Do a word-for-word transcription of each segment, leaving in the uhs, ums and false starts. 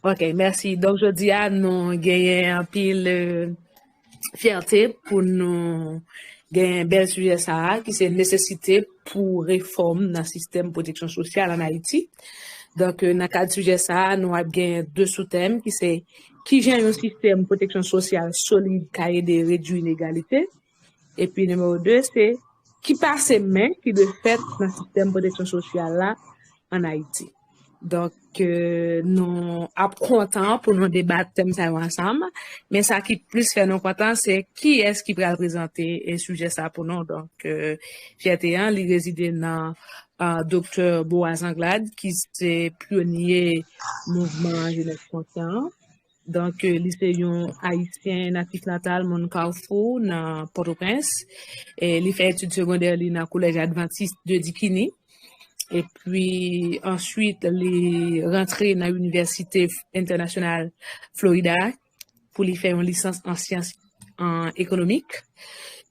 Ok, mèsi. Donk, jodi a, nou genyen anpil euh, fyète pou nou genyen bèl sijè sa a, ki se nesesite pou refòm nan sistèm pwoteksyon sosyal ann Ayiti. Donk, euh, nan kad sijè sa a, nou ap genyen de soutèm, ki se kijan yon sistèm pwoteksyon sosyal solid ka ede redui inegalite. Epi nimewo de, se ki pase men ki dwe fèt nan sistèm pwoteksyon sosyal la ann Ayiti. Donk, euh, nou ap kontan pou nou debat tèm sa yo ansanm. Men sa ki plis fè nou kontan, se kiyès ki pral prezante e sijè sa pou nou. Donk, euh, fyète an, li rezide nan euh, Doktè Boaz Anglade, ki se pyonye mouvman Jenès Konsyan an. Donk, euh, li se yon Ayisyen natif natal, moun Kafou, nan Pòtoprens. E li fè etid segondè li nan Kolèj Advantis de Dikini. Epi answit, li rantre nan Inivèsite Entènasyonal Florida pou li fè yon lisans an syans an ekonomik.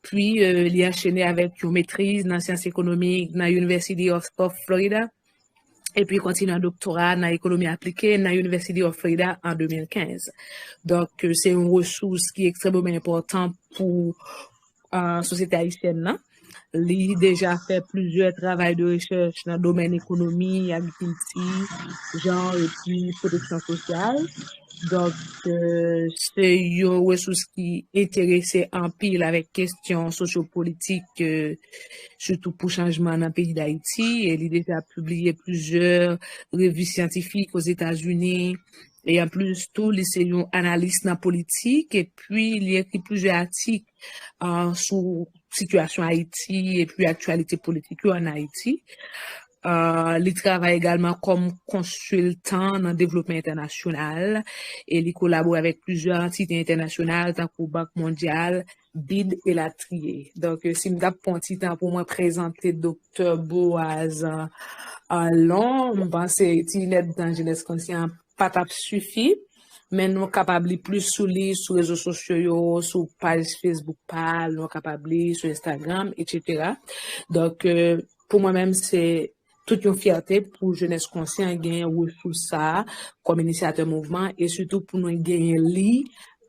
Pi, euh, li anchene avèk yon metriz nan syans ekonomik nan University of, of Florida. Epi kontinye an doktora nan ekonomi aplike nan University of Florida an de mil kenz. Donk, euh, se yon resous ki ekstrèmeman enpòtan pou euh, sosyete ayisyèn nan. Li deja fè plizyè travay de rechèch nan domèn ekonomi, agrikilti, jan epi pwoteksyon sosyal. Donk, euh, se yon resous ki enterese anpil avèk kesyon sosyopolitik, euh, sitou pou chanjman nan peyi Dayiti. E li deja pibliye plizyè revi syantifik Ozetazini. E anplis tou, li se yon analis nan politik, epi li ekri plizyè atik euh, sou sitiyasyon Ayiti epi aktyalite politik yo ann Ayiti. Euh, li travay egalman kòm konsiltan nan devlopman entènasyonal e li kolabore avèk plizyè antite entènasyonal tankou Bank Mondyal, bid elatriye. Donk, euh, si m t ap pran ti tan pou mwen prezante Doktè Boaz euh, an lon, m panse ti nèt tan Jenès Konsyan pa t ap sifi, men nou kapab li plis sou li sou rezo sosyo yo, sou paj Facebook pa l, nou kapab li sou Instagram, etsetera. Donk, euh, pou mwen menm, se tout yon fyète pou Jenès Konsyan gen resous sa a kòm inisyatè mouvman e sitou pou nou genyen li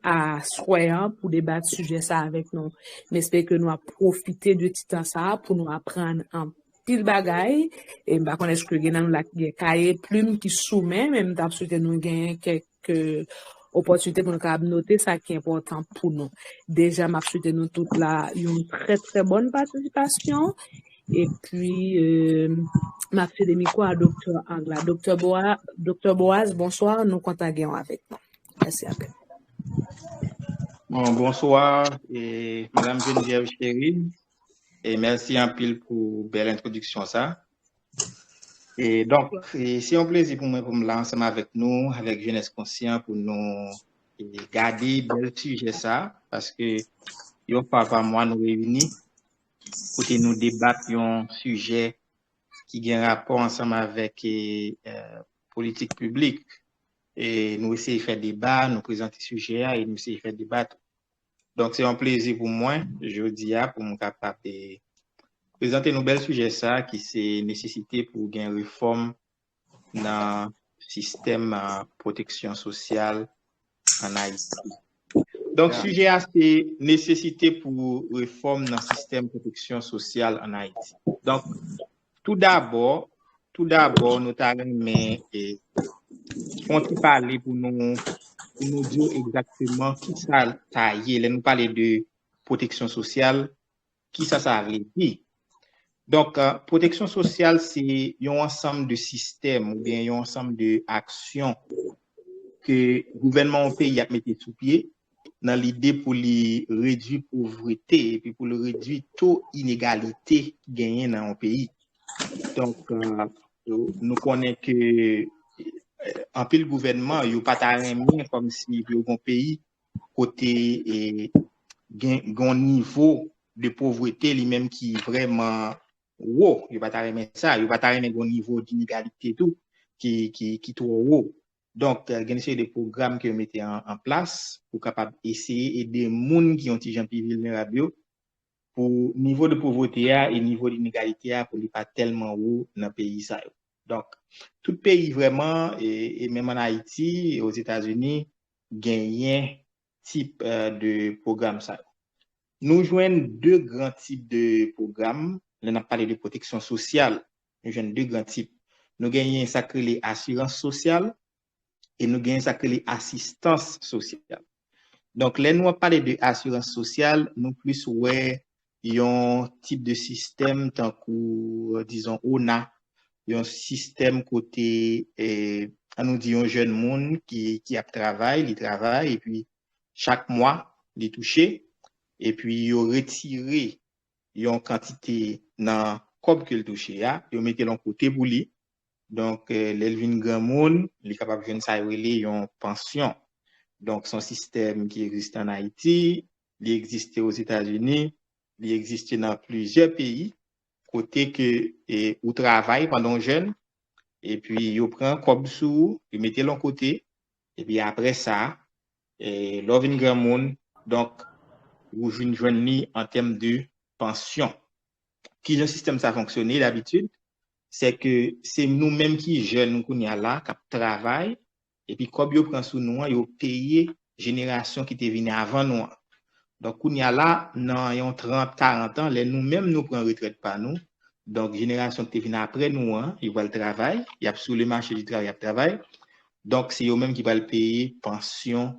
aswè an pou debat sijè sa avèk nou. M espere ke nou ap pwofite de ti tan sa a pou nou aprann anpil bagay. E m pa konn èske gen nan nou la ki gen kaye, plim ki sou men, men m t ap swete nou genyen kèk euh, opòtinite pou nou kapab note sa ki enpòtan pou nou. Deja, m ap swete nou tout la yon trè, trè bòn patisipasyon. Epi, euh, m ap sede mikwo a Doktè Anglade. Doktè Boa-, Doktè Boaz, bonswa, nou kontan gen w avèk nou. Mèsi anpil. Bon, bonswa, e, Madam Geneviève Chéry, e mèsi anpil pou bèl entwodiksyon sa. E donk, e, se yon plezi pou mwen pou m la ansanm avèk nou, avèk Jenès Konsyan, pou nou e, gade bèl sijè sa, paske yon fwa pa mwa nou reyini, kote nou debat yon sijè ki gen rapò ansanm avèk e, e, politik piblik. E nou eseye fè deba, nou prezante sijè a e nou eseye fè deba tou. Donk, se yon plezi pou mwen, jodi a, pou m kapab e, prezante nou bèl sijè sa ki se nesesite pou gen refòm nan sistèm pwoteksyon sosyal ann Ayiti. Donk, sijè a se nesesite pou refòm nan sistèm pwoteksyon sosyal ann Ayiti. Donk, toudabò, toudabò, nou ta renmen e, fè yon ti pale pou nou, pou nou di w egzakteman ki sa ta ye lè nou pale de pwoteksyon sosyal, ki sa sa vle di. Donk, pwoteksyon sosyal se yon ansanm de sistèm oubyen yon ansanm de aksyon ke gouvènman yon peyi ap mete sou pye nan lide pou li redui povrete epi pou li redui to inegalite ki genyen nan yon peyi. Donk, nou konnen ke anpil gouvènman yo pa ta renmen kòmsi pou yo gen yon peyi kote e, gen yon nivo de povrete li menm ki vrèman wo. Yo pa ta renmen sa. Yo pa ta renmen gen yon nivo dinegalite tou ki, ki, ki twò wo. Donk, gen yon seri de pwogram ke yo mete an, an plas pou kapab eseye ede moun ki yon ti jan pi vilnerab yo pou nivo de povrete a e nivo dinegalite a pou li pa tèlman wo nan peyi sa yo. Donk, tout peyi vrèman, e, e menm ann Ayiti, Ozetazini, genyen tip, e, de pwogram sa yo. Nou jwenn de gran tip de pwogram, lè n ap pale de pwoteksyon sosyal, nou jwenn de gran tip. Nou genyen sa k rele asirans sosyal, e nou genyen sa k rele asistans sosyal. Donk, lè nou ap pale de asirans sosyal, nou plis wè yon tip de sistèm tankou, dizon, ona, yon sistèm kote, e, ann nou di yon jèn moun ki, ki ap travay, li travay, epi chak mwa, li touche, epi yo retire yon kantite nan kòb ke l touche a, yo mete l yon kote pou li. Donk, e, lè l vin granmoun, li kapab jwenn sa yo rele yon pansyon. Donk, se yon sistèm ki egziste ann Ayiti, li egziste Ozetazini, li egziste nan plizyè peyi, kote ke, e, ou travay pandan w jèn, epi yo pran kòb sou ou, yo mete l yon kote, epi apre sa, e, lè w vin granmoun, donk, ou vin jwenn li an tèm de pansyon. Kijan sistèm sa fonksyone dabitid? Se ke se nou menm ki jèn kounye a la, k ap travay, epi kòb yo pran sou nou an, yo peye jenerasyon ki te vini avan nou an. Donk, kounye a la, nan yon trant, karant an, lè nou menm nou pran retrèt pa nou, donk, jenerasyon ki te vini apre nou an, yo pral travay, y ap sou le mache di travay, y ap travay. Donk, se yo menm ki pral peye pansyon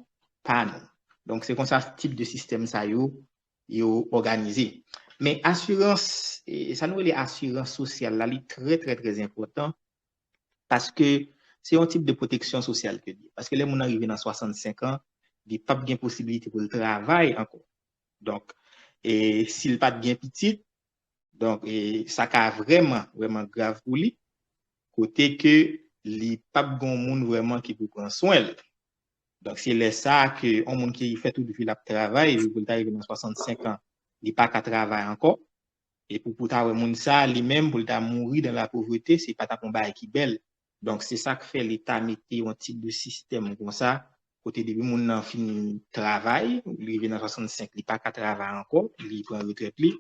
pa nou. Donk, se konsa tip de sistèm sa yo, yo òganize. Men asirans, e, sa nou rele asirans sosyal la, li trè, trè, trè enpòtan, paske se yon tip de pwoteksyon sosyal ke li ye. Paske lè moun nan rive nan swasannsenk an, li p ap gen posibilite pou l travay ankò. Donk, e, si l pa t gen pitit, donk, e, sa ka vrèman, vrèman grav pou li, kote ke li p ap gen yon moun vrèman ki pou pran swen l. Donk, se lè sa a ke yon moun ki fè tout vi l ap travay, epi pou l ta rive nan swasannsenk an, li pa ka travay ankò. E pou, pou ta wè moun sa a, li menm, pou l ta mouri dan lapovrete, se pa t ap yon bagay ki bèl. Donk, se sa k fè Leta mete yon tip de sistèm konsa, kote depi moun nan fin travay, li rive nan swasannsenk, li pa ka travay ankò, li pran retrèt li.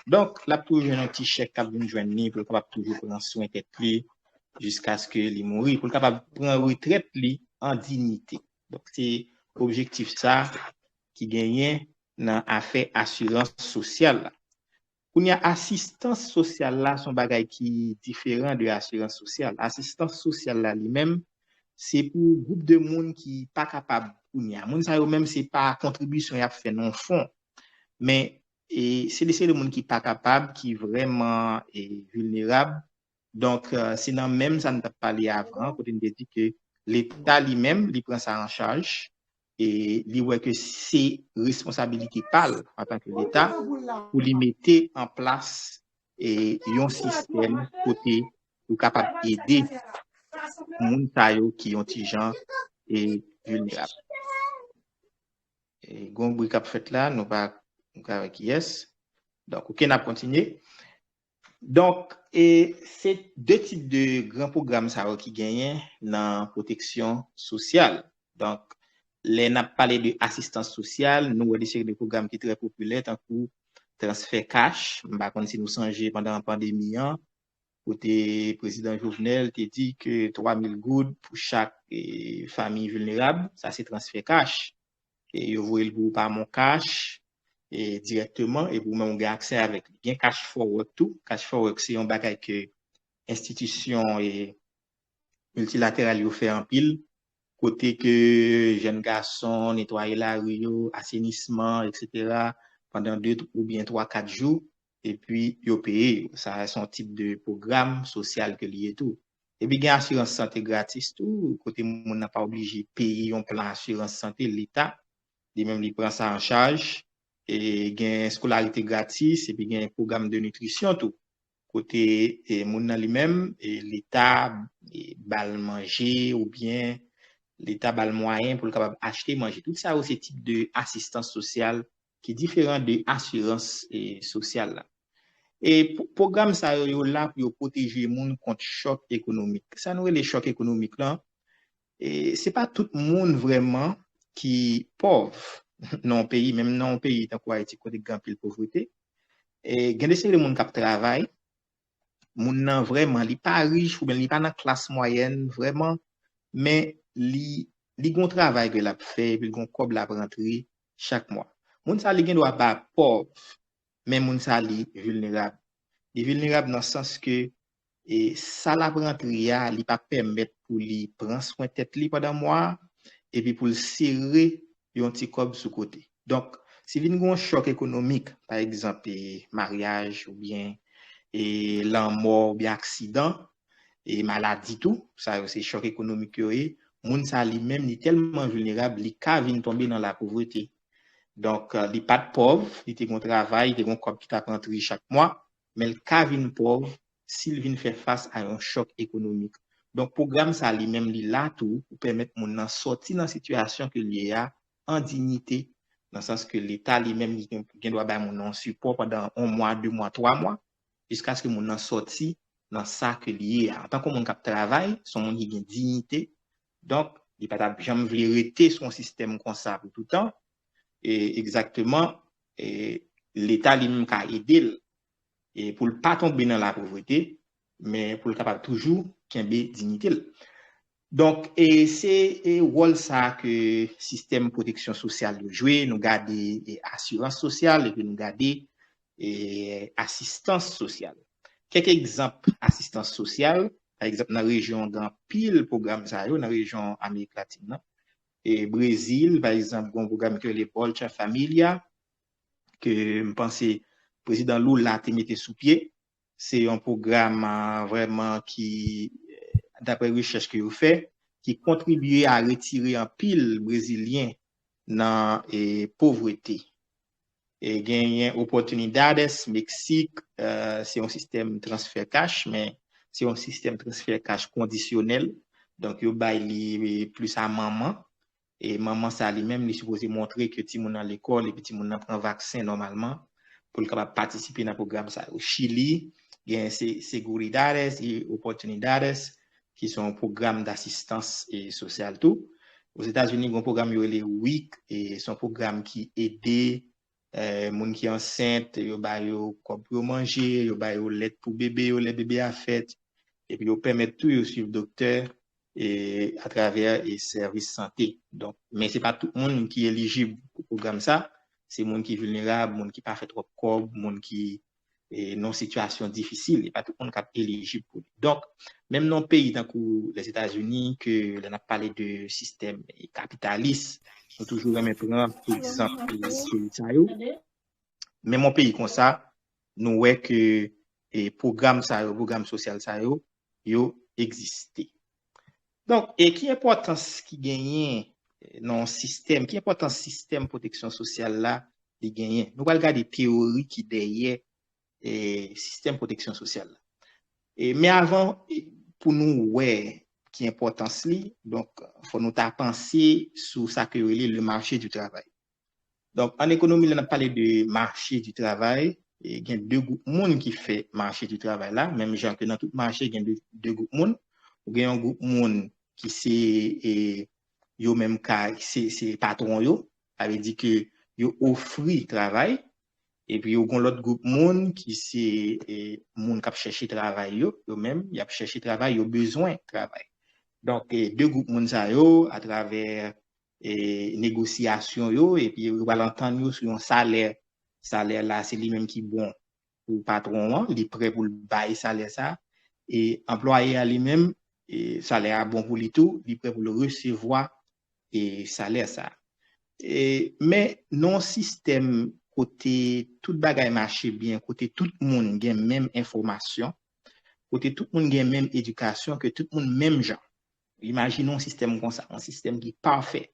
Donk, l ap toujou jwenn yon ti chèk k ap vin jwenn li pou l kapab toujou pran swen tèt li jiskaske li mouri, pou l kapab pran retrèt li an diyite. Donk, se objektif sa ki genyen nan afè asirans sosyal la. Kounye a, asistans sosyal la se yon bagay ki diferan de asirans sosyal. Asistans sosyal la li menm, se pou gwoup de moun ki pa kapab kounye a. Moun sa yo menm, se pa kontribisyon y ap fè nan yon fon. Men, e, se de, se de moun ki pa kapab, ki vrèman, e, vilnerab. Donk, e, se nan menm sa n t ap pale avan, kote n te di ke Leta li menm, li pran sa an chaj, e li wè ke se responsabilite pa l antanke Leta pou li mete an plas, e, yon sistèm kote pou kapab ede moun sa yo ki yon ti jan, e, vilnerab. E, gon bri k ap fèt la, nou pa, nou pa wè kiyès. Donk, oke, n ap kontinye. Donk, e, se de tip de gran pwogram sa yo ki genyen nan pwoteksyon sosyal. Donk, lè n ap pale de asistans sosyal, nou wè de seri de pwogram ki trè popilè, tankou transfè kach. M pa konn si nou sonje pandan pandemi an, kote Prezidan Jovenel te di ke twa mil goud pou chak, e, fanmi vilnerab, sa se transfè kach. E yo voye l pou ou pa MonCash, e, dirèkteman, epi ou menm ou gen aksè avèk li. Gen Cash for Work tou. Cash for Work se yon bagay ke enstitisyon, e, miltilateral yo fè anpil, kote ke jèn gason netwaye lari yo, asenisman, etsetera, pandan de oubyen twa, kat jou, epi yo peye yo. Sa se yon tip de pwogram sosyal ke li ye tou. Epi gen asirans sante gratis tou, kote moun nan pa oblije peye yon plan asirans sante Leta, li menm li pran sa an chaj. E gen eskolarite gratis, epi gen pwogram de nitrisyon tou, kote, e, moun nan li menm, e, Leta, e, ba l manje oubyen Leta ba l mwayen pou l kapab achte manje. Tout sa yo se tip de asistans sosyal ki diferan de asirans, e, sosyal la. E pwo-, pwogram sa yo, yo la pou yo pwoteje moun kont chòk ekonomik. Sa nou rele chòk ekonomik lan, e, se pa tout moun vrèman ki pòv nan yon peyi, menm nan yon peyi tankou Ayiti, kote gen anpil povrete. E, gen de seri de moun k ap travay, moun nan vrèman, li pa rich oubyen li pa nan klas mwayèn vrèman, men li, li gon travay ke l ap fè, epi l gon kòb l ap rantre chak mwa. Moun sa li gen dwa pa pòv, men moun sa li vilnerab. Li vilnerab nan sans ke e sa l ap rantre a, li pa pèmèt pou li pran swen tèt li pandan mwa a, epi pou l sere yon ti kòb sou kote. Donk, si vin gen yon chòk ekonomik, pa egzanp, e maryaj oubyen e lanmò oubyen aksidan, e maladi tou, sa yo se chòk ekonomik yo ye, moun sa li menm, li tèlman vilnerab, li ka vin tonbe nan lapovrete. Donk, li pa t pòv, li te gen yon travay, li te gen yon kòb ki t ap rantre chak mwa, men l ka vin pòv si l vin fè fas a yon chòk ekonomik. Donk, pwogram sa li menm, li la tou pou pèmèt moun nan sòti nan sitiyasyon ke l ye a an diyite, nan sans ke Leta li menm li gen, gen dwa bay moun nan yon sipò pandan yon mwa, de mwa, twa mwa, jiskaske moun nan sòti nan sa ke li ye a. Antanke moun k ap travay, se yon moun ki gen diyite, donk, li pa t ap janm vle rete sou yon sistèm konsa pou toutan. E egzakteman, e Leta li menm ka ede l e pou l pa tonbe nan lapovrete, men pou l kapab toujou kenbe diyite l. Donk, e se e wòl sa ke sistèm pwoteksyon sosyal yo jwe. Nou gade e asirans sosyal epi nou gade e asistans sosyal. Kèk egzanp asistans sosyal, pa egzanp, nan rejyon, gen anpil pwogram sa yo, nan rejyon Amerik Latin nan. E Brezil, pa egzanp, gen yon pwogram ki rele Bolsa Família, ke m panse prezidan Lula te mete sou pye. Se yon pwogram, a, vrèman ki, e, daprè rechèch ke yo fè, ki kontribye a retire anpil Brezilyen nan e, povrete. E genyen Oportunidades, Meksik, e, se yon sistèm transfè kach, men se yon sistèm transfè kach kondisyonèl. Donk, yo bay li e, plis a manman. E manman sa li menm, li sipoze montre ke timoun nan lekòl, epi timoun nan pran vaksen nòmalman, pou l kapab patisipe nan pwogram sa yo. Chili, gen se-, Seguridades y Oportunidades, ki se yon pwogram dasistans e sosyal tou. Ozetazini, gen yon pwogram yo rele WIC, e se yon pwogram ki ede, e, moun ki ansent, yo ba yo kòb pou yo manje, yo ba yo lèt pou bebe yo, lè bebe a fèt, epi yo pèmèt tou yo swiv doktè e atravè e sèvis sante. Donk, men se pa tout moun ki elijib pou pwogram sa. Se moun ki vilnerab, moun ki pa fè twòp kòb, moun ki e nan yon sitiyasyon difisil. E pa tout moun k ap elijib pou li. Donk, menm nan yon peyi tankou Lèzetazini, ke lè n ap pale de sistèm e kapitalis, nou toujou renmen pran egzanp e peyi sa yo. Menm yon peyi konsa, nou wè ke e pwogram sa yo, pwogram sosyal sa yo, yo egziste. Donk, e ki enpòtans ki genyen nan yon sistèm, ki enpòtans sistèm pwoteksyon sosyal la li genyen? Nou pral gade teyori ki dèyè e sistèm pwoteksyon sosyal la. E, men avan, e, pou nou wè ki enpòtans li, donk, fò nou ta panse sou sa ke yo rele le marché du travail. Donk, an ekonomi, lè n ap pale de marché du travail, e, gen de gwoup moun ki fè marché du travail la, menm jan ke nan tout mache, gen de, de gwoup moun. Ou gen yon gwoup moun ki se, e, yo menm ka, se, se patwon yo, sa vle di ke yo ofri travay, epi yo gen lòt gwoup moun ki se, e, moun k ap chèche travay yo, yo menm, y ap chèche travay, yo bezwen travay. Donk, e, de gwoup moun sa yo, atravè e, negosyasyon yo, epi yo pral antann yo sou yon salè. Salè la, se li menm ki bon pou patwon an, li prè pou l bay salè sa. E anplwaye a li menm, e, salè a bon pou li tou, li prè pou l resevwa, e, salè sa. E, men nan yon sistèm kote tout bagay mache byen, kote tout moun gen menm enfòmasyon, kote tout moun gen menm edikasyon, ke tout moun menm jan. Imajine yon sistèm konsa, yon sistèm ki pafè.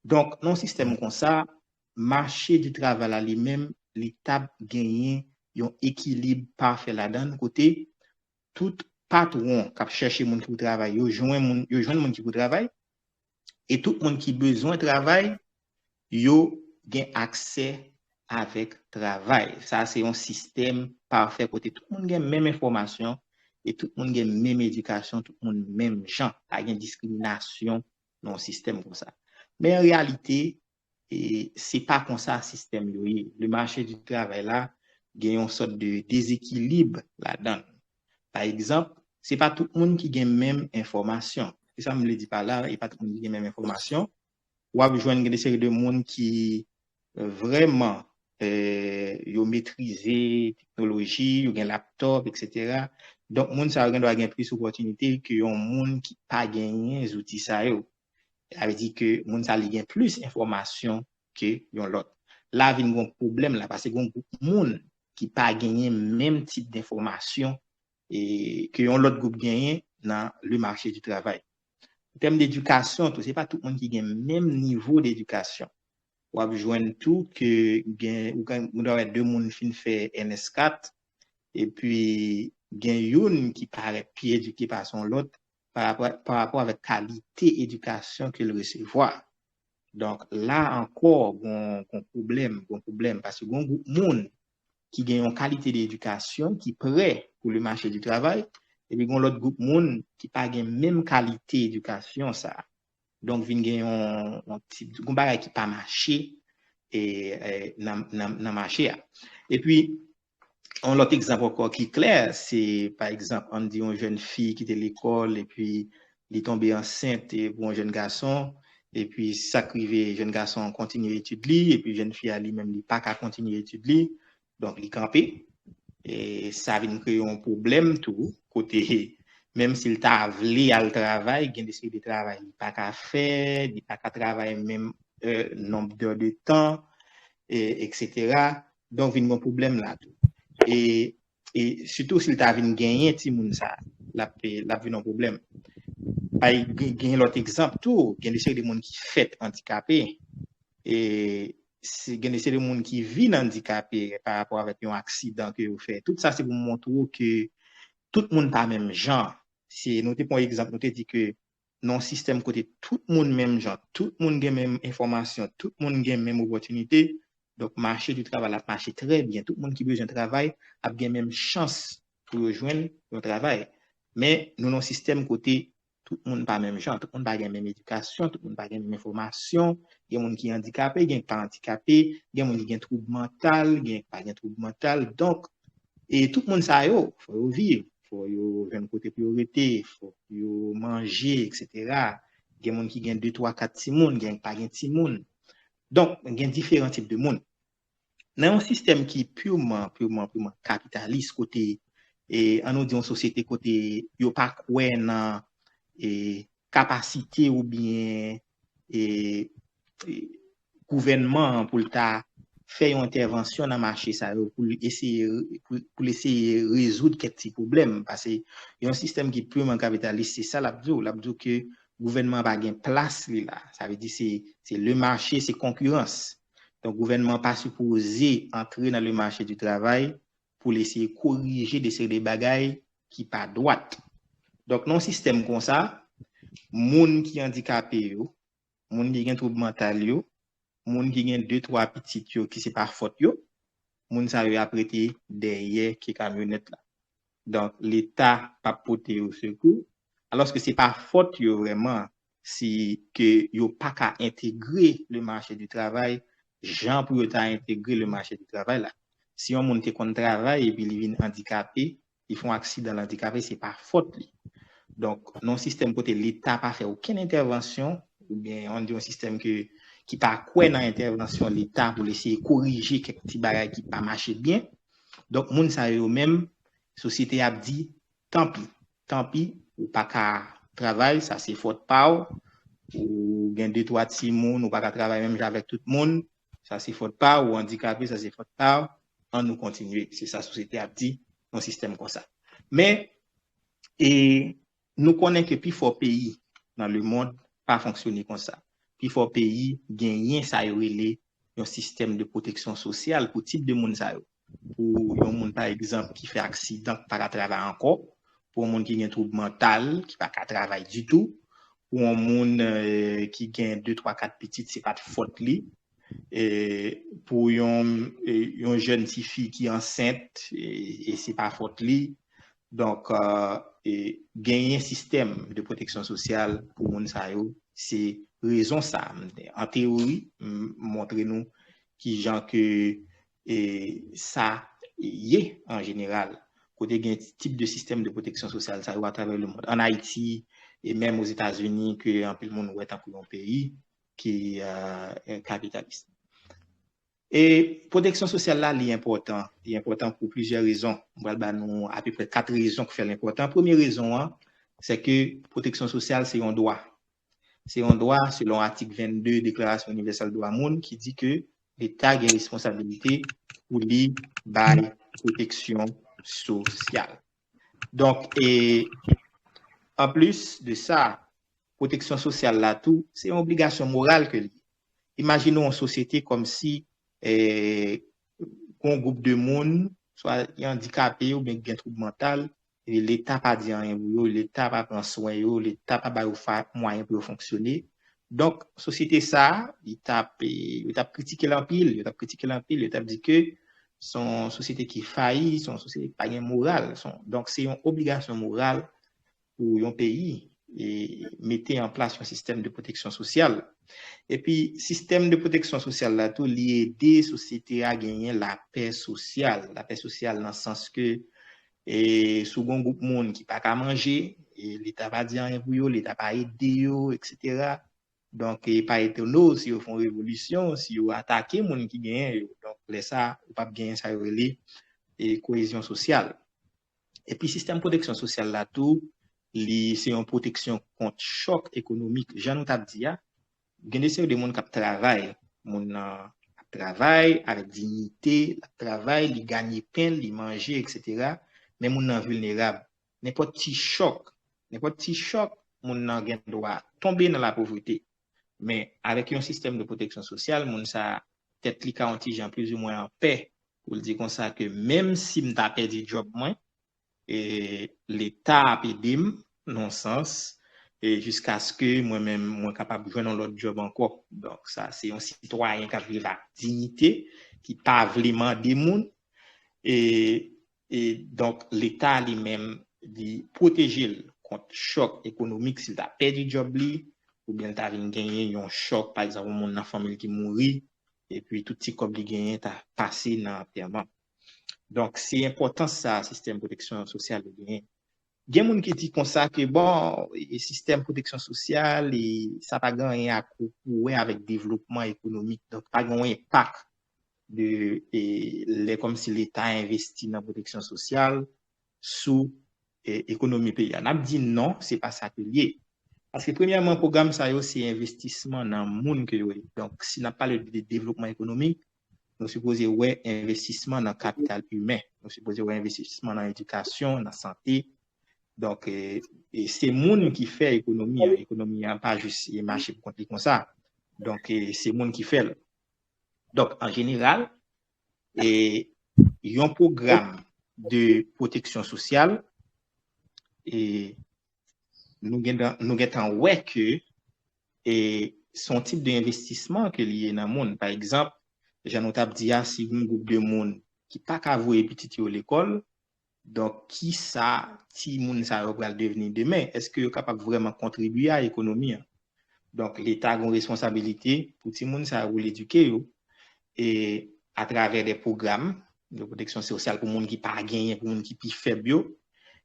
Donk, nan yon sistèm konsa, mache di travay la li menm, li t ap genyen yon ekilib pafè ladan l, kote tout patwon k ap chèche moun ki pou travay, yo jwenn moun, yo jwenn moun ki pou travay, e tout moun ki bezwen travay, yo gen aksè avèk travay. Sa se yon sistèm pafè kote tout moun gen menm enfòmasyon e tout moun gen menm edikasyon, tout moun menm jan. Pa gen diskriminasyon nan yon sistèm konsa. Men an reyalite, e, se pa konsa sistèm yo ye. Le marché du travail la gen yon sòt de dezekilib ladan l. Pa egzanp, se pa tout moun ki gen menm enfòmasyon. Se sa m vle di pa la, e pa tout moun ki gen menm enfòmasyon. W ap jwenn gen de seri de moun ki vrèman eh, yo metrize teknoloji, yo gen laptop, et cetera. Donk, moun sa yo gen dwa gen plis opòtinite ke yon moun ki pa genyen zouti sa yo. Sa vle di ke moun sa li gen plis enfòmasyon ke yon lòt. La vin gon pwoblèm la, paske gon gwoup moun ki pa genyen menm tip denfòmasyon e, ke yon lòt gwoup genyen nan le marché du travail. An tèm dedikasyon tou, se pa tout moun ki gen menm nivo dedikasyon. W ap jwenn tou ke gen, ou gen, ou dwa wè de moun fin fè N S kat, epi gen youn ki parèt pi edike pase yon lòt pa rapò, pa rapò avèk kalite edikasyon ke l resevwa. Donk, la ankò, gon, gon pwoblèm, gon pwoblèm, paske gon gwoup moun ki gen yon kalite de edikasyon ki prè pou le marché du travail, epi gon lòt gwoup moun ki pa gen menm kalite edikasyon sa. Donk, vin gen yon, yon tip, yon bagay ki pa mache e, e, nan, nan, nan mache a. Epi, yon lòt egzanp ankò ki klè, se, pa egzanp, ann di yon jèn fi ki te lekòl, epi li tonbe ansent e, pou yon jèn gason, epi sa k rive, jèn gason an kontinye etid li, epi jèn fi a li menm, li pa ka kontinye etid li, donk li kanpe. E sa vin kreye yon pwoblèm tou, kote menm si l ta vle al travay, gen de seri de travay li pa ka fè, li pa ka travay menm eh, nonb dè de tan, eh, et cetera. Donk, vin gon pwoblèm la tou. E, e sitou si l ta vin genyen timoun sa, l ap, l ap vin yon pwoblèm. Bay, gen, gen lòt egzanp tou, gen de seri de moun ki fèt andikape, e si, gen de seri de moun ki vin andikape pa rapò avèk yon aksidan ke yo fè. Tout sa se pou montre w ke tout moun pa menm jan. Si nou te pran egzanp, nou te di ke nan yon sistèm kote tout moun menm jan, tout moun gen menm enfòmasyon, tout moun gen menm opòtinite, donk mache di travay la ap mache trè byen. Tout moun ki bezwen travay ap gen menm chans pou yo jwenn yon travay. Men nou nan yon sistèm kote tout moun pa menm jan, tout moun pa gen menm edikasyon, tout moun pa gen menm enfòmasyon, gen moun ki andikape, gen ki pa andikape, gen moun ki gen twoub mantal, gen ki pa gen twoub mantal. Donk, e tout moun sa yo, fò yo viv, fò yo jwenn kote pou yo rete, fò yo manje, et cetera. Gen moun ki gen de, twa, kat timoun, gen ki pa gen timoun. Donk, gen diferan tip de moun. Nan yon sistèm ki piman, piman, piman kapitalis, kote, e, ann nou di yon sosyete kote yo pa kwè nan e, kapasite oubyen e, e, gouvènman an pou l ta fè yon entèvansyon nan mache sa yo, pou l eseye, pou, pou l eseye rezoud kèk ti pwoblèm. Paske yon sistèm ki piman kapitalis, se sa l ap di w. L ap di w ke gouvènman an pa gen plas li la. Sa vle di se, se le marché, se konkirans. Donk, gouvènman an pa sipoze antre nan le marché du travail pou l eseye korije de seri de bagay ki pa dwat. Donk, nan yon sistèm konsa, moun ki andikape yo, moun ki gen twoub mantal yo, moun ki gen de, twa pitit yo ki se pa fòt yo, moun sa yo ap rete dèyè ke kamyonèt la. Donk, Leta p ap pote yo sekou, alòske se pa fòt yo vrèman si ke yo pa ka entegre le marché du travail jan pou yo ta entegre le marché du travail la. Si yon moun te konn travay epi li vin andikape, li fè yon aksidan, l andikape, se pa fòt li. Donk, nan yon sistèm kote Leta pa fè okenn entèvansyon, oubyen ann di yon sistèm ke, ki pa kwè nan entèvansyon Leta pou l eseye korije kèk ti bagay ki pa mache byen, donk, moun sa yo menm, sosyete ap di, tanpi, tanpi, ou pa ka travay, sa se fòt pa w, ou gen de, twa timoun, ou pa ka travay menm jan avèk tout moun, sa se fòt pa w, ou andikape, sa se fòt pa w, ann nou kontinye. Se sa sosyete ap di, yon sistèm konsa. Men, e, nou konnen ke pifò peyi nan lemond pa fonksyone konsa. Pifò peyi genyen sa yo rele yon sistèm de pwoteksyon sosyal pou tip de moun sa yo. Pou yon moun, pa egzanp, ki fè aksidan, ki pa ka travay ankò, pou yon moun ki gen twoub mantal, ki pa ka travay ditou, pou yon moun eh, ki gen de, twa, kat pitit, se pa t fòt li, eh, pou yon, eh, yon jèn tifi ki ansent, eh, e se pa fòt li. Donk, eh, eh, genyen sistèm de pwoteksyon sosyal pou moun sa yo, se rezon sa. An teyori, m montre nou kijan ke e, sa ye an jeneral. kote gen tip de sistèm de pwoteksyon sosyal sa yo atravè lemonn. Ann Ayiti, e menm Ozetazini, ke anpil moun wè tankou yon peyi ki euh, kapitalis. E pwoteksyon sosyal la, li enpòtan. Li enpòtan pou plizyè rezon. Mwen pral ba nou apeprè kat rezon ki fè l enpòtan. Premye rezon an, se ke pwoteksyon sosyal se yon dwa. Se yon dwa selon atik vennde Deklarasyon Inivèsèl Dwa Moun ki di ke Leta gen responsabilite pou li bay pwoteksyon sosyal. Donk, e anplis de sa, pwoteksyon sosyal la tou, se yon obligasyon moral ke li ye. Imajine yon sosyete kòmsi eh, yon gwoup de moun, swa yo andikape oubyen gen twoub mantal, e Leta pa di anyen pou yo, Leta pa pran swen yo, Leta pa ba yo fa- mwayen pou yo fonksyone. Donk, sosyete sa a, li t ap, eh, yo t ap kritike l anpil, yo t ap kritike l anpil, yo t ap di ke se yon sosyete ki fayi, se yon sosyete ki pa gen moral. Se yon- Donk, se yon obligasyon moral pou yon peyi e mete an plas yon sistèm de pwoteksyon sosyal. Epi, sistèm de pwoteksyon sosyal la tou, li ede sosyete a genyen lapè sosyal. Lapè sosyal nan sans ke e, si w gen yon gwoup moun ki pa ka manje, e, Leta pa di anyen pou yo, Leta pa ede yo, etsetera. Donk, e pa etone w si yo fè yon revolisyon, si yo atake moun ki genyen yo. Donk, lè sa, ou p ap genyen sa yo rele e, koyezyon sosyal. Epi sistèm pwoteksyon sosyal la tou, li se yon pwoteksyon kont chòk ekonomik. Jan nou t ap di a, gen de seri de moun k ap travay. Moun nan ap travay avèk diyite, l ap travay, li ganye pen, li manje, etsetera. Men moun nan vilnerab. Nenpòt ti chòk, nenpòt ti chòk, moun nan gen dwa tonbe nan lapovrete. Men avèk yon sistèm de pwoteksyon sosyal, moun sa a, tèt li ka yon ti jan plizoumwen anpè pou l di konsa ke menm si m ta pèdi djòb mwen, e, Leta ap ede m nan yon sans, e jiskaske mwen menm mwen kapab jwenn yon lòt djòb ankò. Donk, sa se yon sitwayen k ap viv ak diyite, ki pa vle mande moun, e, e donk Leta li menm, li pwoteje l kont chòk ekonomik si l ta pèdi djòb li, oubyen l ta vin genyen yon chòk, pa egzanp, yon moun nan fanmi l ki mouri, epi tout ti kòb li genyen ta pase nan antèman. Donk, se enpòtans sa sistèm pwoteksyon sosyal yo genyen. Gen moun ki di konsa ke, bon, e sistèm pwoteksyon sosyal, e sa pa gen anyen ak, pou wè avèk devlopman ekonomik. Donk, pa gen yon enpak de, e, lè kòmsi Leta envesti nan pwoteksyon sosyal sou e, ekonomi peyi a. N ap di non, se pa sa ke l ye. Paske premyèman, pwogram sa yo se envestisman nan moun ke yo ye. Donk, si n ap pale de devlopman ekonomik, nou sipoze wè envestisman nan kapital imen. Nou sipoze wè envestisman nan edikasyon, nan sante. Donk, e, e se moun ki fè ekonomi an. Ekonomi an pa jis e mache pou kont li konsa. Donk, e se moun ki fè l. Donk, an jeneral, e yon pwogram de pwoteksyon sosyal, e nou gen, nou gentan wè ke e se yon tip de envestisman ke li ye nan moun. Pa egzanp, jan nou t ap di a, si yon gwoup de moun ki pa ka voye pitit yo lekòl, donk, kisa timoun sa yo pral devni demen? Èske yo kapab vrèman kontribye a ekonomi an? Donk, Leta gen yon responsabilite pou timoun sa yo, pou l edike yo, e atravè de pwogram de pwoteksyon sosyal pou moun ki pa genyen, pou moun ki pi fèb yo.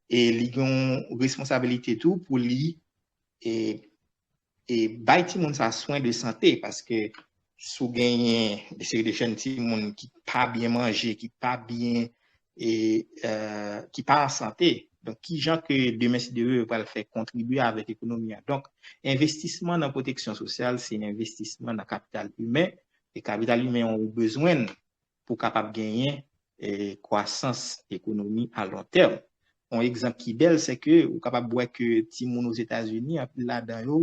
E li gen yon responsabilite tou pou li, e, e bay timoun sa swen de sante, paske si w genyen de seri de jèn timoun ki pa byen manje, ki pa byen, e, e, ki pa an sante, donk, ki jan ke demen, si Dye vle, yo pral fè kontribye avèk ekonomi a? Donk, envestisman nan pwoteksyon sosyal, se envestisman nan kapital imen, e kapital imen an ou bezwen l pou kapab genyen, e, kwasans ekonomi a lon tèm. Yon egzanp ki bèl, se ke ou kapab wè ke timoun Ozetazini, anpil ladan yo,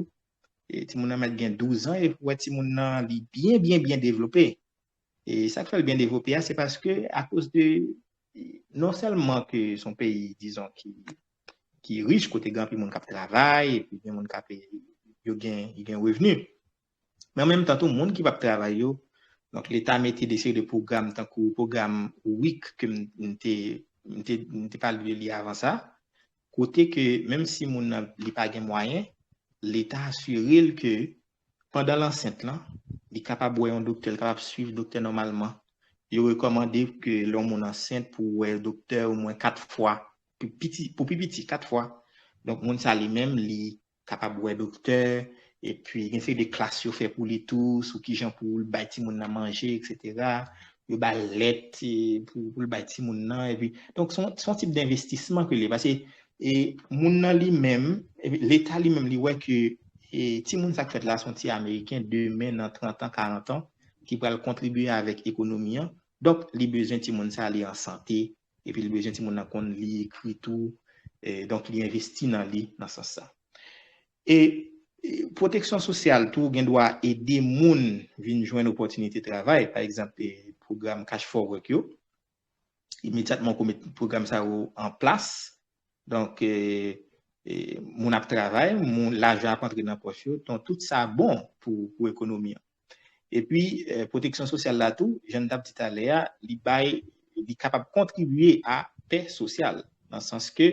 e, timoun nan mèt gen douz an, e pou wè timoun nan, li byen, byen, byen devlope. E sa k fè l byen devlope a, se paske akoz de, non sèlman ke se yon peyi, dizon, ki, ki rich, kote gen anpil moun k ap travay, epi gen moun k ap, yo gen, yo gen revni. Men an menm tan tou, moun ki p ap travay yo, donk, Leta mete de seri de pwogram, tankou pwogram WIC ke m, m te, m te, m te pale de li avan sa, kote ke menm si moun nan li pa gen mwayen, Leta asire l ke pandan l ansent lan, li kapab wè yon doktè, li kapab swiv doktè nòmalman, yo rekòmande ke lè yon moun ansent pou wè doktè omwen kat fwa, pou piti, pou pi piti, kat fwa. Donk, moun sa li menm, li kapab wè doktè, epi gen seri de klas yo fè pou li tou, sou kijan pou l bay timoun nan manje, etsetera. Yo ba l lèt, e, pou, pou l bay timoun nan, epi, donk, se yon, se yon tip denvestisman ke li ye. Paske, e, moun nan li menm, e, Leta li menm, li wè ke, e, timoun sa k fèt la, se yon ti Ameriken, demen, nan trant an, karant an, ki pral kontribye avèk ekonomi an. Donk, li bezwen timoun sa, li an sante, epi li bezwen timoun nan konn li, ekri tou. E, donk, li envesti nan li, nan sans sa. E, e, pwoteksyon sosyal tou gen dwa ede moun vin jwenn opòtinite travay, pa egzanp, e, pwogram Cash for Work yo. Imedyatman ou met pwogram sa yo an plas, donk, e, e, moun ap travay, moun, lajan ap antre nan pòch yo, donk tout sa bon pou, pou ekonomi an. Epi, e, pwoteksyon sosyal la tou, jan n t ap di talè a, li bay, li kapab kontribye a pè sosyal, nan sans ke,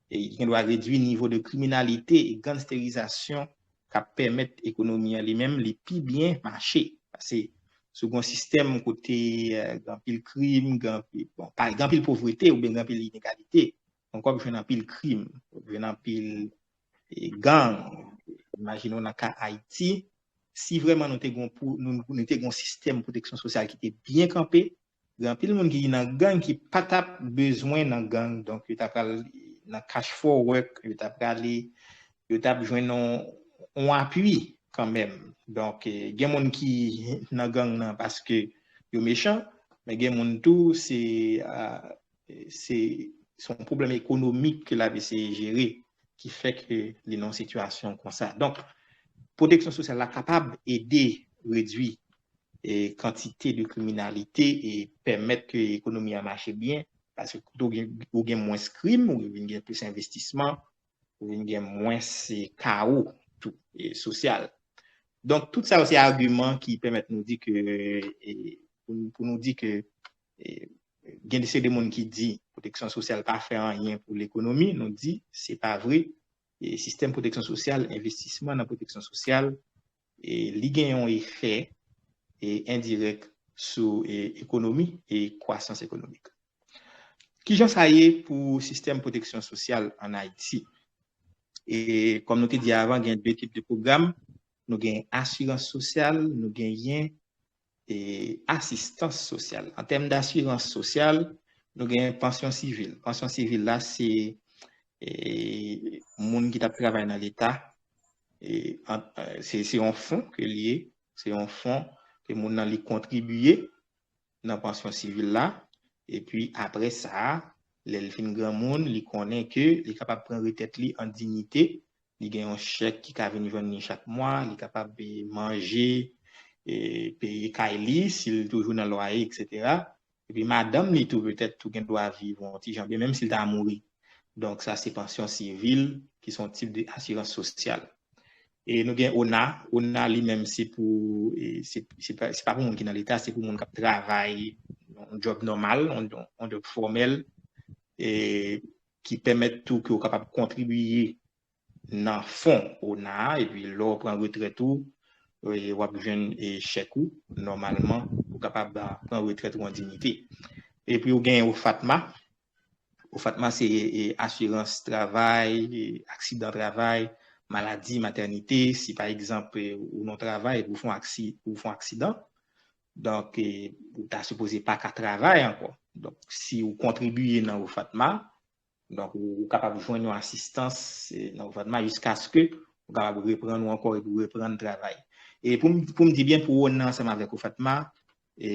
e, li gen dwa redwi nivo de kriminalite e gansterizasyon k ap pèmèt ekonomi an li menm li pi byen mache. Paske si w gen yon sistèm kote, e, gen anpil krim, gen anpil, bon, pa, gen anpil povrete oubyen gen anpil inegalite, donk w ap jwenn anpil krim, w ap jwenn anpil, e, gang. Imajine w nan ka Ayiti, si vrèman nou te gen pou, nou, nou te gen yon sistèm pwoteksyon sosyal ki te byen kanpe, gen anpil moun ki nan gang ki pa t ap bezwen nan gang, donk yo t ap pral nan Cash for Work, yo t ap prale, yo t ap jwenn yon, yon apui kanmenm. Donk, e, gen moun ki nan gang nan paske yo mechan, men gen moun tou, se, a, se, se yon pwoblèm ekonomik ke l ap eseye jere, ki fè ke li nan yon sitiyasyon konsa. Donk, pwoteksyon sosyal la kapab ede redwi, e, kantite de kriminalite e pèmèt ke ekonomi a mache byen, paske kote ou gen, ou gen mwens krim, ou vin gen plis envestisman, ou vin gen mwens, e, kawo tou, e, sosyal. Donk, tout sa yo se agiman ki pèmèt nou di ke, e, pou, pou nou di ke, e, gen de, se de moun ki di pwoteksyon sosyal pa fè anyen pou lekonomi, nou di se pa vre. E, sistèm pwoteksyon sosyal, envestisman nan pwoteksyon sosyal, e, li gen yon efè, e, endirèk sou, e, ekonomi e kwasans ekonomik. Kijan sa ye pou sistèm pwoteksyon sosyal ann Ayiti? E, kòm nou te di avan, gen de tip de pwogram. Nou gen asirans sosyal, nou genyen, e, asistans sosyal. An tèm dasirans sosyal, nou gen pansyon sivil. Pansyon sivil la, se, e, moun ki t ap travay nan Leta, e, an, e, se, se yon fon ke li ye, se yon fon ke moun nan li kontribye nan pansyon sivil la, epi apre sa, lè l fin granmoun, li konnen ke li kapab pran retrèt li an diyite, li gen yon chèk ki ka vin jwenn li chak mwa, li kapab, e, manje, e, peye kay li, si l toujou nan lwaye, etsetera. Epi madanm li tou, petèt, tou gen dwa viv yon ti jan byen, menm si l ta mouri. Donk, sa se pansyon sivil, ki se yon tip de asirans sosyal. E nou gen ona. Ona li menm se pou, e, se, se pa, se pa pou moun ki nan Leta, se pou moun k ap travay yon djòb nòmal, yon, yon, yon djòb fòmèl, e ki pèmèt tou ke w kapab kontribiye nan fon ona a, epi lè w pran retrèt ou, e, w ap jwenn, e, chèk ou nòmalman, pou w kapab, a, pran retrèt ou an diyite. Epi ou gen OFATMA. OFATMA se, e, asirans travay, e, aksidan travay, maladi, matènite. Si pa egzanp, e, ou nan travay epi ou fè yon aksi-, ou fè yon aksidan, donk, e, ou ta sipoze pa ka travay ankò. Donk, si ou kontribiye nan OFATMA, donk, ou, ou kapab jwenn yon asistans, e, nan OFATMA jiskaske ou kapab reprann ou ankò epi ou reprann travay. E pou m, pou m di byen, pou ona ansanm avèk OFATMA, e,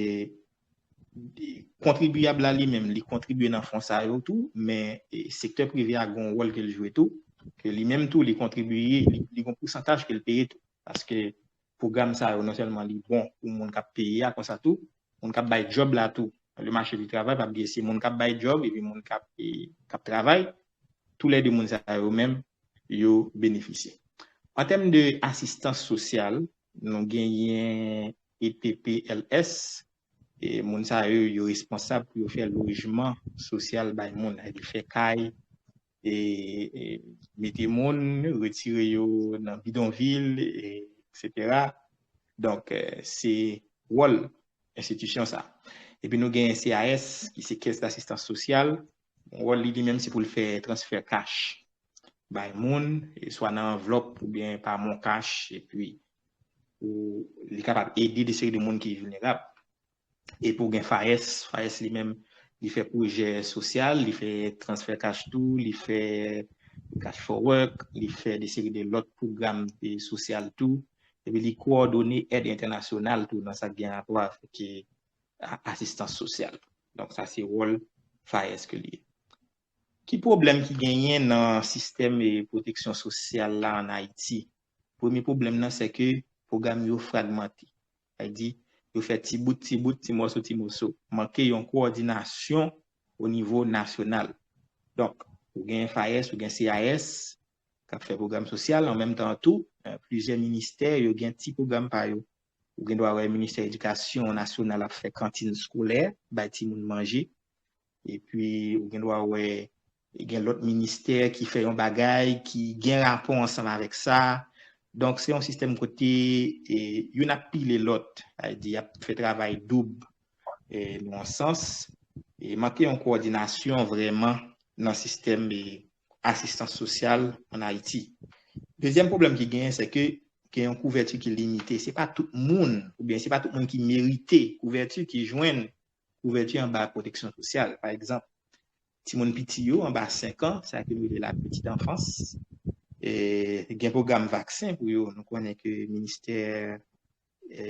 kontribiyab la li menm, li kontribye nan fon sa yo tou, men, e, sektè prive a gen yon wòl ke l jwe tou, ke li menm tou, li kontribye, li, li gen yon pousantaj ke l peye tou. Paske pwogram sa yo, non sèlman li bon pou moun k ap peye a, konsa tou, moun k ap bay djòb la tou, le marché du travail, pa bliye se moun k ap bay djòb epi moun k ap, e, k ap travay, toulède moun sa yo menm, yo benefisye. An tèm de asistans sosyal, nou genyen E P P L S, e moun sa yo, yo responsab pou yo fè lojman sosyal bay moun, e fè kay, e, e mete moun, retire yo nan bidonvil, e, etsetera. Donk, e, se wòl enstitisyon sa. Epi nou gen C A S, ki se Caisse d'Assistance Sociale. Wòl li, li menm, se pou l fè transfè kach bay moun, e swa nan anvlòp oubyen pa MonCash, epi pou li kapab ede de seri de moun ki vilnerab. Epi w gen FAES, FAES li menm, li fè pwojè sosyal, li fè transfè kach tou, li fè cash for work, li fè de seri de lòt pwogram, e, sosyal tou. Epi li kowòdone èd entènasyonal tou nan sa k gen rapò avèk, e, a-, asistans sosyal. Donk sa se wòl FAES ke li ye. Ki pwoblèm ki genyen nan sistèm, e, pwoteksyon sosyal la ann Ayiti? Premye pwoblèm nan, se ke pwogram yo fragmante. Sa vle di, yo fè ti bout, ti bout, ti mòso, ti mòso. Manke yon kowòdinasyon o nivo nasyonal. Donk, ou gen FAES, ou gen CAS, k ap fè pwogram sosyal, an menm tan tou, e, plizyè ministè, yo gen ti pwogram pa yo. Ou gen dwa wè Ministè Edikasyon Nasyonal ap fè kantin skolè, bay timoun manje. Epi, ou gen dwa wè, gen lòt ministè ki fè yon bagay ki gen rapò ansanm avèk sa. Donk, se yon sistèm kote, e, youn ap pile lòt, sa vle di, y ap fè travay doub, e, nan yon sans. E manke yon kowòdinasyon vrèman nan sistèm, e, asistans sosyal ann Ayiti. Dezyèm pwoblèm ki genyen, se ke gen yon kouvèti ki limite. Se pa tout moun, oubyen se pa tout moun ki merite kouvèti, ki jwenn kouvèti anba pwoteksyon sosyal. Pa egzanp, timoun piti yo anba senk an, sa ke nou rele la petite enfance, e, gen pwogram vaksen pou yo. Nou konnen ke ministè, e,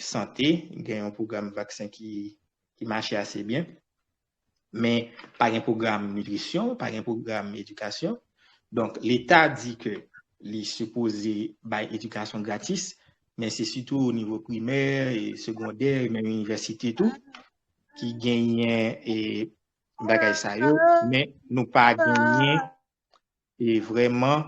sante gen yon pwogram vaksen ki, ki mache ase byen. Men pa gen pwogram nitrisyon, pa gen pwogram edikasyon. Donk, Leta di ke li sipoze bay edikasyon gratis, men se sitou o nivo primè, e segondè, e menm inivèsite tou, ki genyen, e, bagay sa yo, men nou pa genyen, e, vrèman,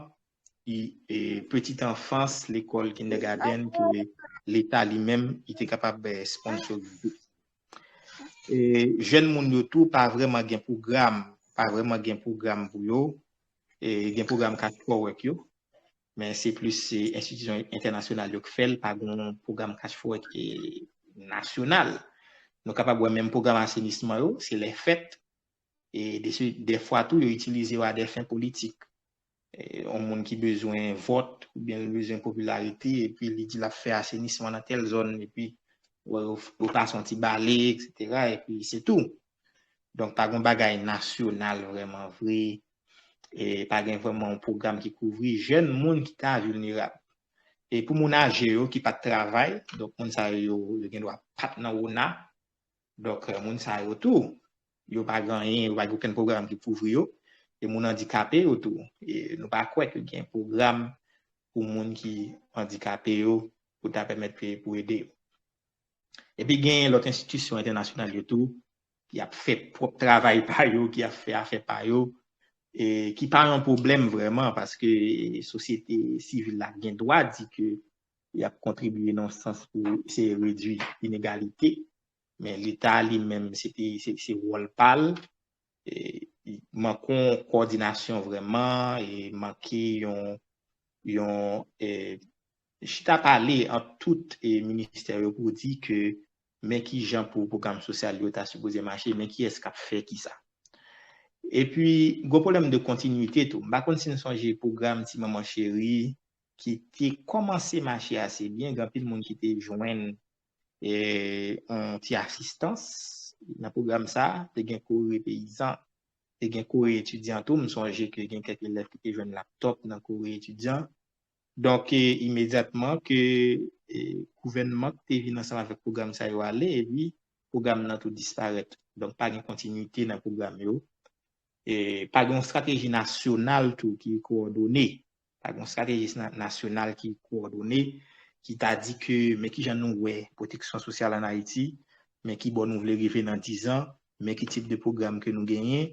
e, e, petite enfance, lekòl kindergarten ke Leta li menm, li te kapab, e, sponsorize. E, jèn moun yo tou pa vrèman gen pwogram, pa vrèman gen pwogram pou yo, e, gen pwogram cash for work yo, men se plis, e, enstitisyon entènasyonal yo k fè l, pa gen yon pwogram cash for work, e, nasyonal. Nou kapab wè menm pwogram asenisman yo, se lè fèt, e, de, dèfwa tou, yo itilize yo a dè fen politik. E, yon moun ki bezwen vòt, oubyen l bezwen popilarite, epi li di l ap fè asenisman nan tèl zòn, epi, wè, yo, yo pase yon ti bale, etsetera, epi se tou. Donk, pa gen bagay nasyonal vrèman vre, e pa gen vrèman yon pwogram ki kouvri jèn moun ki ta vilnerab. E pou moun aje yo ki pa t travay, donk moun sa yo, yo gen dwa pa t nan wona, donk, e, moun sa yo tou, yo pa gen anyen, yo pa gen okenn pwogram ki kouvri yo. E moun andikape yo tou, e nou pa kwè ke gen pwogram pou moun ki andikape yo, pou ta pèmèt ke, pou ede yo. Epi gen lòt enstitisyon entènasyonal yo tou, ki ap fè pwòp travay pa yo, ki ap fè afè pa yo, e ki pa yon pwoblèm vrèman, paske sosyete sivil la gen dwa di ke y ap kontribye nan sans pou eseye redui inegalite, men Leta li menm, se te, se, se wòl pa l, e, manke yon kowòdinasyon vrèman, e manke yon, yon, e, chita pale ant tout, e, ministè yo pou di ke men ki jan pou pwogram sosyal yo ta sipoze mache, men kiyès k ap fè kisa. Epi, gwo pwoblèm de kontinwite tou. M pa konn si n sonje pwogram Ti Manman Cheri, ki te kòmanse mache ase byen, gen anpil moun ki te jwenn, e, yon ti asistans nan pwogram sa a, te gen kouri peyizan, te gen kouri etidyan tou, m sonje ke gen kèk elèv ki te jwenn laptòp nan kouri etidyan. Donk, e, imedyatman ke, e, gouvènman ki te vin ansanm avèk pwogram sa yo ale, epi pwogram nan tou disparèt. Donk, pa gen kontinwite nan pwogram yo. E, pa gen yon estrateji nasyonal tou ki kowòdone. Pa gen yon estrateji na-, nasyonal ki kowòdone, ki ta di ke men kijan nou wè pwoteksyon sosyal ann Ayiti, men ki bò nou vle rive nan diz an, men ki tip de pwogram ke nou genyen,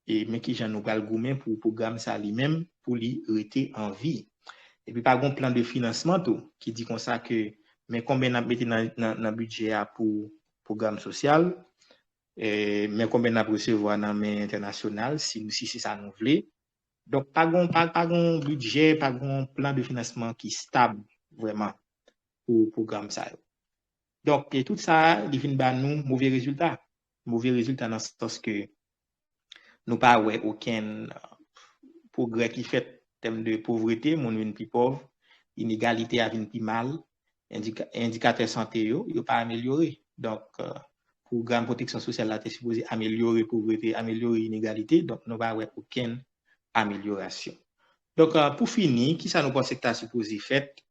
e men kijan nou pral goumen pou pwogram sa li menm, pou li rete an vi. Epi pa gen yon plan de finansman tou, ki di konsa ke men konbyen n ap mete nan, nan, nan bidjè a pou pwogram sosyal, e men konbyen n ap resevwa nan men entènasyonal, si, si se sa nou vle. Donk, pa gen, pa, pa gen yon bidjè, pa gen yon plan de finansman ki stab vrèman pou pwogram sa yo. Donk, e tout sa, li vin ba nou move rezilta. move rezilta nan sans ke nou pa wè okenn pwogrè ki fèt an tèm de povrete, moun vin pi pòv, inegalite a vin pi mal, endika- endikatè sante yo, yo pa amelyore. Donk, pwogram pwoteksyon sosyal la te sipoze amelyore povrete, amelyore inegalite, donk nou pa wè okenn amelyorasyon. Donk, pou fini, kisa nou panse ki ta sipoze fèt?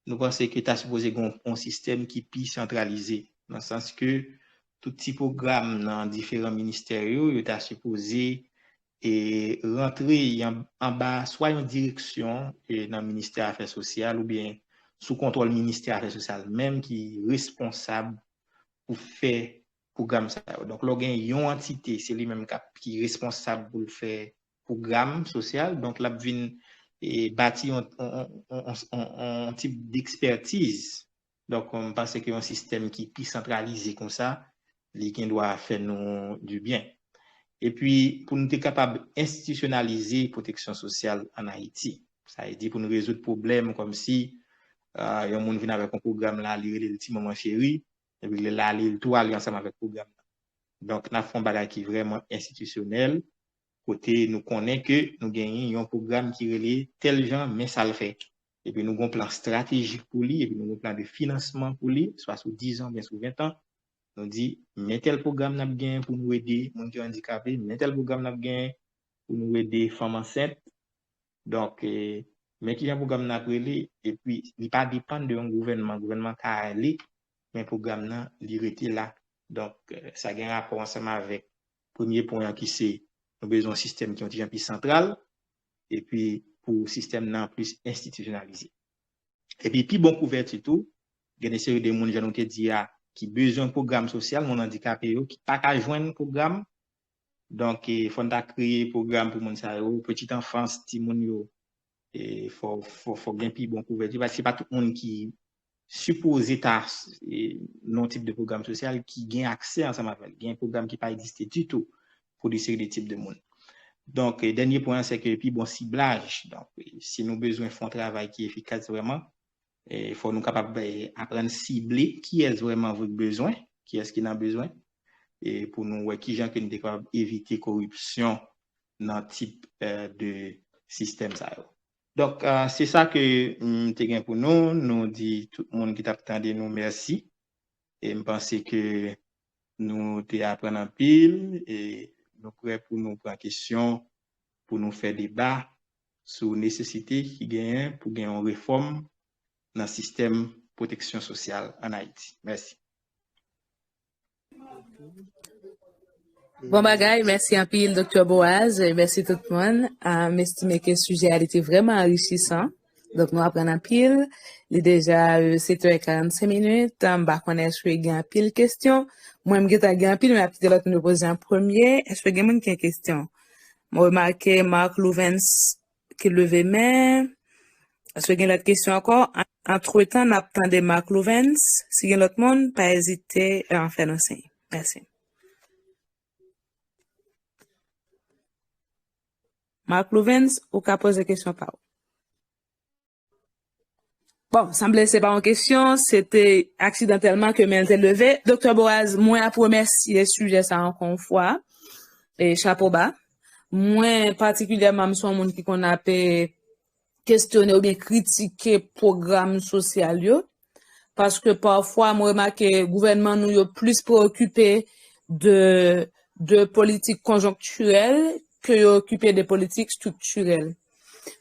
Nou panse ke ta sipoze gen yon sistèm ki pi santralize, nan sans ke tout ti pwogram nan diferan ministè yo, yo ta sipoze e rantre anba swa yon direksyon e nan ministè afè sosyal oubyen sou kontwòl ministè afè sosyal menm ki responsab pou fè pwogram sa yo. Donk, lè w gen yon antite, se li menm k ap, ki responsab pou l fè pwogram sosyal, donk l ap vin e, bati yon, yon, yon, yon, yon, yon tip dekspètiz. Donk, m panse ke yon sistèm ki pi santralize konsa, li gen dwa fè nou du byen. Epi, pou nou te kapab enstitisyonalize pwoteksyon sosyal ann Ayiti, sa vle di pou nou rezoud pwoblèm kòmsi ah, yon moun vin avèk yon pwogram la, li rele l Ti Manman Cheri, epi lè l ale, l tou ale ansanm avèk pwogram nan. Donk, n ap fè yon bagay ki vrèman enstitisyonèl, kote nou konnen ke nou genyen yon pwogram ki rele tèl jan, men sa l fè. Epi nou gen yon plan estratejik pou li, epi nou gen yon plan de finansman pou li, swa sou dizan oubyen sou ventan. Nou di, men tèl pwogram n ap genyen pou nou ede moun ki andikape, men tèl pwogram n ap genyen pou nou ede fanm ansent. Donk, e, men kijan pwogram nan ap rele, epi li pa depann de yon gouvènman. Gouvènman ka ale, men pwogram nan, li rete la. Donk, e, sa gen rapò ansanm avèk premye pwen an ki se, nou bezwen yon sistèm ki yon ti jan pi santral, epi pou sistèm nan plis enstitisyonalize. Epi pi bon kouvèti tou, gen de seri de moun, jan nou te di a, ki bezwen pwogram sosyal, moun andikape yo, ki pa ka jwenn pwogram. Donk, e, fò n ta kreye pwogram pou moun sa yo, petite enfance, timoun yo, e, fò, fò, fò gen pi bon kouvèti, paske se pa tout moun ki sipoze ta, e, nan yon tip de pwogram sosyal ki gen aksè ansanm avè l. Gen pwogram ki pa egziste ditou pou de seri de tip de moun. Donk, e, dènye pwen an, se ke pi bon siblaj. Donk, e, si nou bezwen fè yon travay ki efikas vrèman, e, fò nou kapab, e, aprann sible kiyès vrèman vre k bezwen, kiyès ki nan bezwen, e pou nou wè kijan ke nou te kapab evite koripsyon nan tip, e, de sistèm sa yo. Donk, e, se sa ke m te gen pou nou. Nou di tout moun ki t ap tande nou mèsi. E m panse ke nou te aprann anpil, e nou prè pou nou pran kesyon, pou nou fè deba sou nesesite ki genyen pou gen yon refòm nan sistèm pwoteksyon sosyal ann Ayiti. Mèsi. Bon bagay, mèsi anpil, Doktè Boaz, e mèsi tout moun. Ah, m estime ke sijè a, li te vrèman anrichisan. Donk, nou aprann anpil. Li deja, e, sèt è karannsenk minit. M pa konnen èske gen anpil kesyon. Mwen, m gentan gen anpil, men m ap kite lòt moun yo poze an premye. Èske gen moun ki gen kesyon? Mwen remake Marc Louvens ki leve men. Èske gen lòt kesyon ankò? An-, antretan, n ap tande Marc Louvens. Si gen lòt moun, pa ezite, e, fè nou siy. Mèsi. Marc Louvens, ou ka poze kesyon pa w. Bon, sanble se pa yon kesyon, se te aksidantèlman ke men l te leve. Doktè Boaz, mwen ap remèsye sijè sa ankò yon fwa. E chapo ba. Mwen, patikilyèman, m se yon moun ki konn ape kestyone oubyen kritike pwogram sosyal yo. Paske pafwa, mwen remake gouvènman nou yo plis preokipe de, de politik konjonktirèl ke yo okipe de politik estriktirèl.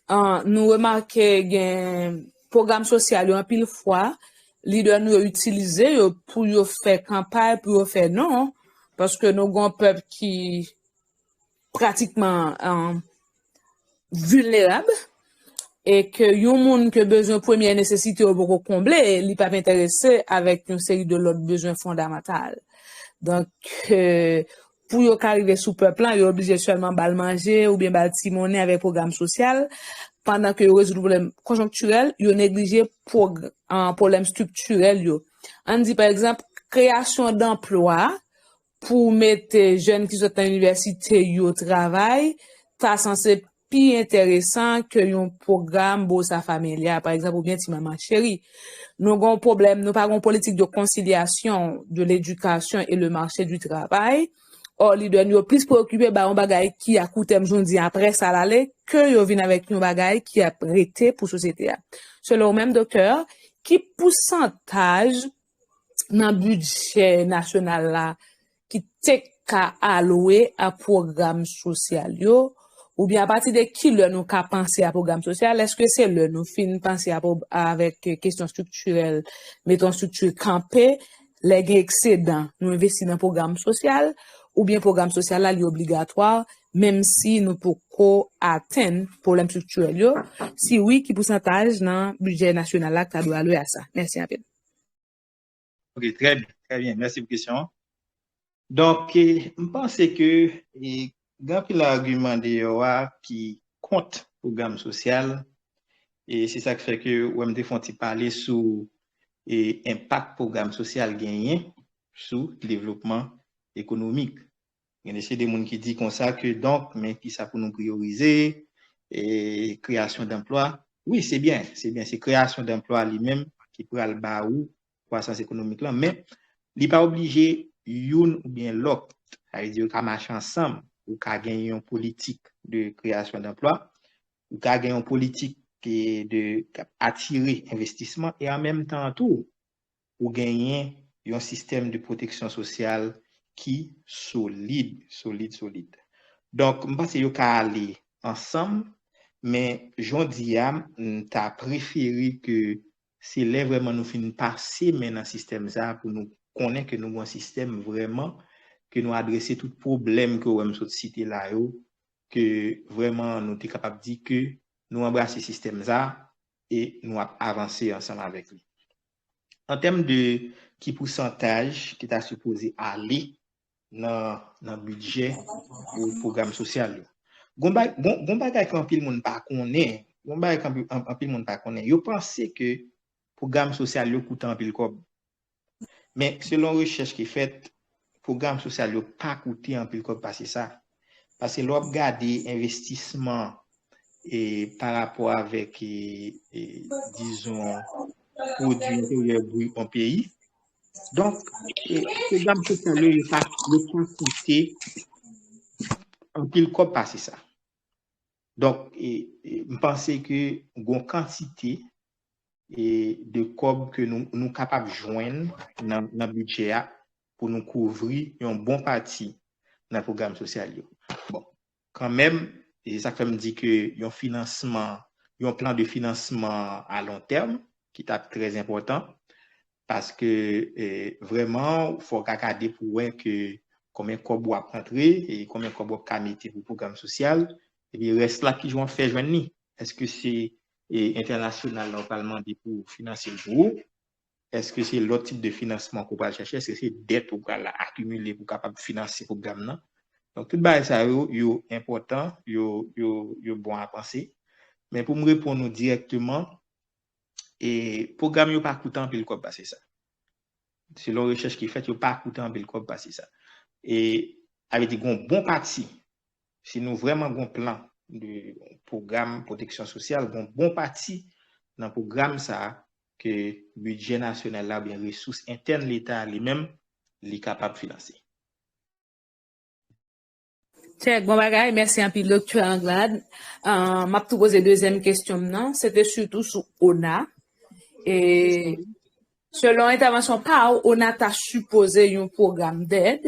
Ah, nou remake gen pwogram sosyal yo anpil fwa, lidè nou yo itilize yo pou yo fè kanpay, pou yo fè non, paske nou gen yon pèp ki pratikman, ah, vilnerab, e ke yon moun ke bezwen premyè nesesite yo poko konble, li p ap enterese avèk yon seri de lòt bezwen fondamantal. Donk, e, pou yo ka rive sou pèp lan, yo oblije sèlman ba l manje oubyen ba l ti monnen avèk pwogram sosyal, pandan ke yo rezoud pwoblèm konjonktirèl, yo neglije pwog-, an, pwoblèm estriktirèl yo. Ann di, pa egzanp, kreyasyon danplwa pou mete jèn ki sot nan inivèsite yo travay, ta sanse pi enteresan ke yon pwogram Bolsa Familia, pa egzanp, oubyen Ti Manman Cheri. Nou gen yon pwoblèm, nou pa gen yon politik de conciliation de l'éducation et le marché du travail. Or, lidè nou yo plis preokipe ba yon bagay ki a kou tèm jodi, apre sa l ale, ke yo vin avèk yon bagay ki ap rete pou sosyete a. Selon ou menm, doktè, ki pousantaj nan bidjè nasyonal la ki te ka alwe a pwogram sosyal yo, oubyen apati de ki lè nou ka panse a pwogram sosyal? Èske se lè nou fin panse a pwo-, avèk kesyon estriktirèl, mete yon estrikti kanpe, lè gen eksedan, nou envesti nan pwogram sosyal, oubyen pwogram sosyal la li obligatwa, menm si nou poko atenn pwoblèm estriktirèl yo? Si wi, ki pousantaj nan bidjè nasyonal la ki ta dwe alwe a sa? Mèsi anpil. Ok, trè byen, trè byen. Mèsi pou kesyon an. Donk, eh, m panse ke eh, gen anpil agiman deyò a ki kont pwogram sosyal. E se sa k fè ke w wè m te fè yon ti pale sou eh, enpak pwogram sosyal genyen sou devlopman ekonomik. Gen de se de moun ki di konsa ke donk, men kisa pou nou priyorize, e kreyasyon danplwa. Wi, se byen, se byen, se kreyasyon danplwa li menm ki pral ba ou kwasans ekonomik lan, men li pa oblije youn oubyen lòt. Sa vle di yo ka mache ansanm. Ou ka gen yon politik de kreyasyon danplwa, ou ka gen yon politik de atire envestisman e an menm tan tou, ou genyen yon sistèm de pwoteksyon sosyal ki solid, solid, solid. Donk, m panse yo ka ale ansanm, men jodi a, m ta prefere ke se lè vrèman nou fin pase men nan sistèm sa a pou nou konnen ke nou gen yon sistèm vrèman ke nou adrese tout pwoblèm ke w wè m sot site la yo, ke vrèman nou te kapab di ke nou anbrase sistèm sa a e nou ap avanse ansanm avèk li. An tèm de ki pousantaj ki ta sipoze ale nan, nan bidjè pou pwogram sosyal yo. Gon ba- gon- gon bagay ke anpil moun pa konnen, gon bagay ke anpil, an- anpil moun pa konnen, yo panse ke pwogram sosyal yo koute anpil kòb. Men selon rechèch ki fèt, pwogram sosyal yo pa koute anpil kòb pase sa. Paske lè w ap gade envestisman e pa rapò avèk e, e, dizon pwodui enteryè bri yon peyi. Donk, e, pwogram sosyal yo, yo pa, yo pa koute anpil kòb pase sa. Donk, e, e, m panse ke gon kantite e de kòb ke nou, nou kapab jwenn nan, nan bidjè a pou nou kouvri yon bon pati nan pwogram sosyal yo. Bon, kanmenm, e se sa k fè m di ke yon finansman, yon plan de finansman a lon tèm ki t ap trè enpòtan, paske e, vrèman, fò w ka gade pou w wè ke konbyen kòb w ap rantre e konbyen kòb w ap ka mete pou pwogram sosyal, epi rès la ki jan w ap fè jwenn li. Èske se e, entènasyonal la w pral mande pou finanse l pou ou? Èske se lòt tip de finansman ke w pral chèche? Èske se dèt ou pral akimile pou w kapab finanse pwogram nan? Donk, tout bagay sa yo, yo enpòtan, yo, yo, yo bon a panse. Men pou m reponn ou dirèkteman, e pwogram yo pa koute anpil kòb pase sa. Selon rechèch ki fèt, yo pa koute anpil kòb pase sa. E, sa vle di, gon bon pati, si nou vrèman gon plan de pwogram pwoteksyon sosyal, gon bon pati nan pwogram sa a ke bidjè nasyonal la oubyen resous entèn Leta a li menm, li kapab finanse. Tchèk, bon bagay, mèsi anpil, Doktè Anglade. Ah, m ap tou poze dezyèm kesyon m nan, se te sitou sou ona. E, selon entèvansyon pa w, ona ta sipoze yon pwogram dèd.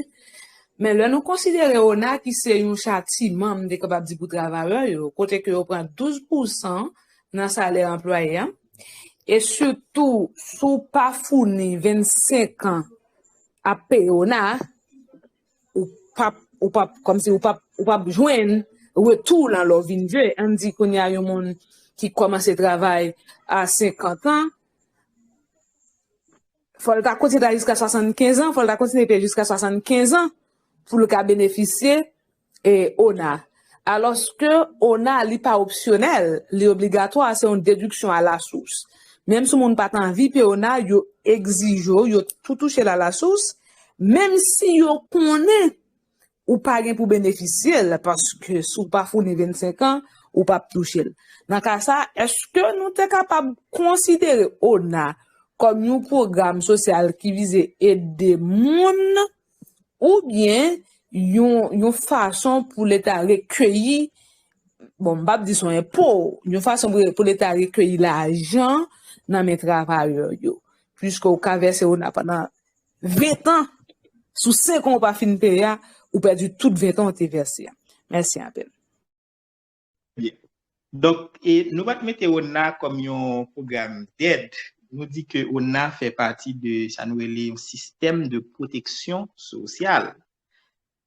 Men lè nou konsidere ona ki se yon chatiman, m te kapab di pou travayè yo, kote ke yo pran douz pousan nan salè anplwaye a, e sitou, si w pa founi vennsenk an ap peye ona, ou p ap, ou p ap, kòmsi ou p ap, ou p ap jwenn retou lan lè w vin vye. Ann di kounye a yon moun ki kòmanse travay a senkant an, fò l ta kontinye travay jiska swasannkenz an, fò l ta kontinye peye jiska swasannkenz an pou l ka benefisye e ona. Alòske ona, li pa opsyonèl, li obligatwa, se yon dediksyon a la sous. Menm si yon moun pa t anvi peye ona, yo egzije w, yo tou touche l a la sous, menm si yo konnen ou pa gen pou benefisye l, paske si w pa founi vennsenk an, ou p ap touche l. Nan ka sa, èske nou te kapab konsidere ona kòm yon pwogram sosyal ki vize ede moun oubyen yon, yon fason pou Leta rekeyi, bon, m p ap di se yon enpo, yon fason pou, pou Leta rekeyi lajan nan men travayè yo. Piske w ka vèse ona pandan ven tan, sou senk an ou pa fin peye a, ou pèdi tout ven tan ou te vèse a. Mèsi anpil. Byen. Donk, e, nou pa t mete ona kòm yon pwogram dèd. Nou di ke ona fè pati de sa nou rele yon sistèm de pwoteksyon sosyal.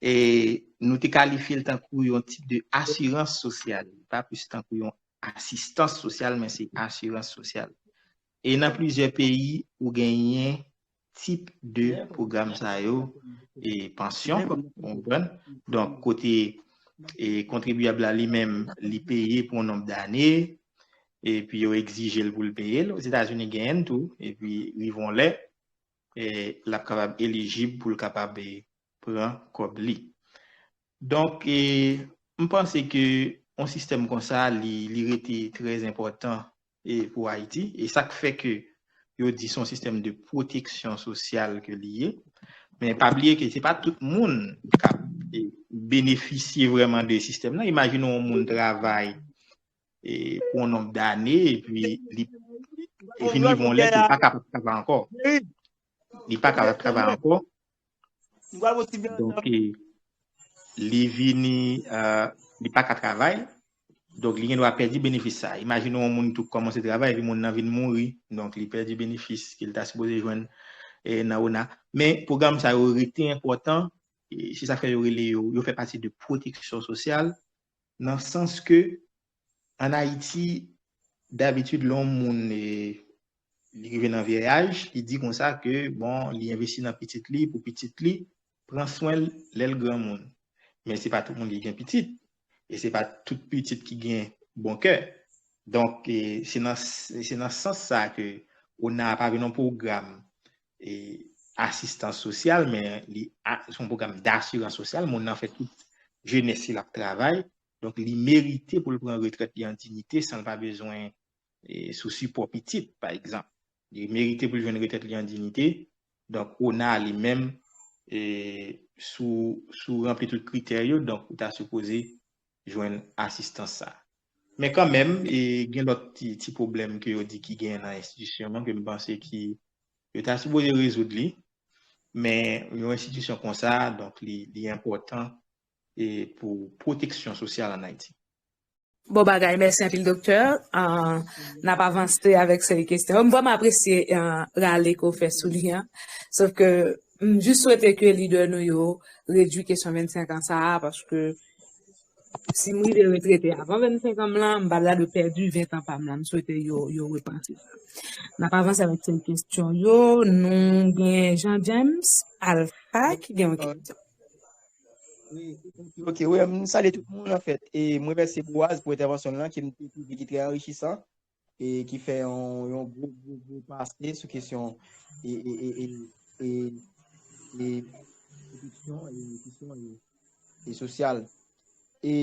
E nou te kalifye l tankou yon tip de asirans sosyal. Li pa plis tankou yon asistans sosyal, men se asirans sosyal. E nan plizyè peyi, ou genyen tip de pwogram sa yo, e pansyon, ou konprann? Donk, kote e kontribyab la li menm, li peye pou yon nonb dane, epi yo egzije l pou l peye l. Ozetazini genyen l tou, epi rive yon lè, e l ap kapab elijib pou l kapab e pran kòb li. Donk, e, m panse ke yon sistèm konsa, li, li rete trè enpòtan e, pou Ayiti. E sa k fè ke yo di se yon sistèm de pwoteksyon sosyal ke li ye. Men pa bliye ke se pa tout moun k ap e, benefisye vrèman de sistèm nan. Imajine yon moun travay e, pou yon nonb dane, epi li e vin rive yon lè ke li pa kapab travay ankò. Li pa kapab travay ankò. Donk, e, li vini, e, li pa ka travay. Donk, li gen dwa pèdi benefis sa. Imajine yon moun tou kòmanse travay, epi moun nan vin mouri. Donk, li pèdi benefis ke li ta sipoze jwenn e, nan ona. Men, pwogram sa yo rete enpòtan. E, se sa k fè yo rele yo, yo fè pati de pwoteksyon sosyal, nan sans ke, ann Ayiti, dabitid, lè yon moun e, li rive nan vyè aj, li di konsa ke, bon, li envesti nan pitit li, pou pitit li pran swen l lè l granmoun. Men se pa tout moun ki gen pitit. E se pa tout pitit ki gen bon kè. Donk, e, se nan, se nan sans sa ke ona pa vin yon pwogram e, asistans sosyal, men li a- se yon pwogram dasirans sosyal. Moun nan fè tout jenès li l ap travay. Donk, li merite pou l pran retrèt li an diyite san l pa bezwen e, sou sipò pitit, pa egzanp. Li merite pou l jwenn retrèt li an diyite. Donk, ona li menm, e, si w, si w ranpli tout kritè yo, donk, ou ta sipoze jwenn asistans sa. Men kanmenm, e, gen lòt ti, ti pwoblèm ke yo di ki genyen nan enstitisyon an, ke m panse ki yo ta sipoze rezoud li. Men yon enstitisyon konsa, donk, li, li enpòtan e, pou pwoteksyon sosyal ann Ayiti. Bon bagay, mèsi anpil, doktè. Ah, n ap avanse avèk seri kesyon. M vrèman apresye, ah, rale ke w fè sou li an. Sòf ke, m jis swete ke lidè nou yo redui kesyon vennsenk an sa a, paske si m rive retrete avan vennsenk an m lan, m pa ta dwe pèdi ven tan pa m lan. M swete yo, yo repanse sa. N ap avanse avèk seri kesyon yo. Nou gen Jean James Alpha ki gen yon kesyon. Wi, ok, ok, wi, m salye tout moun anfèt. E m remèsye Boaz pou entèvansyon l lan, ke m te twouve ki trè anrichisan, e ki fè yon, yon gwo, gwo, gwo pase sou kesyon e, e, e, e, e, e, pwodiksyon e, kesyon e, e sosyal. E